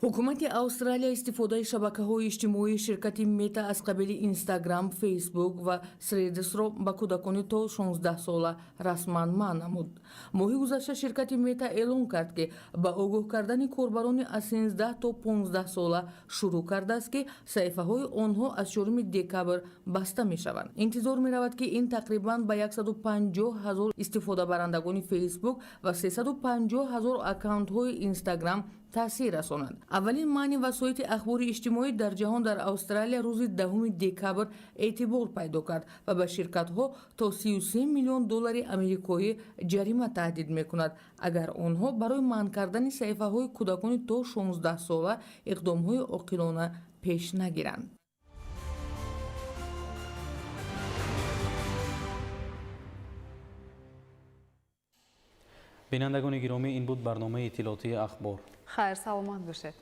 Ҳукумати Австралия истифодаи шабакаҳои иҷтимоии ширкати Мета аз қабили Инстаграм, Фейсбук ва Средсро ба кӯдакони то 16 сола расман манъ намуд. Моҳи гузашта ширкати Мета эълон кард, ки ба огоҳ кардани корбарони аз 13 то 15 сола шурӯъ кардааст, ки саҳифаҳои онҳо аз 4 декабр баста мешаванд. Интизор меравад, ки ин тақрибан ба 150 ҳазор истифодабарандагони Фейсбук ва 350 ҳазор аккаунтҳои Инстаграм таъсир расонад. Аввалин манъи васоити ахбори иҷтимоӣ дар ҷаҳон дар Австралия рӯзи 10 декабр эътибор пайдо кард ва ба ширкатҳо то 33 миллион доллари амрикоӣ ҷарима таҳдид мекунад, агар онҳо барои манъ кардани саҳифаҳои кӯдакони то 16 сола иқдомҳои оқилона пеш нагиранд. Бинандагони гиромӣ, ин буд барномаи иттилоотии Ахбор. Хайр, саломат бошед.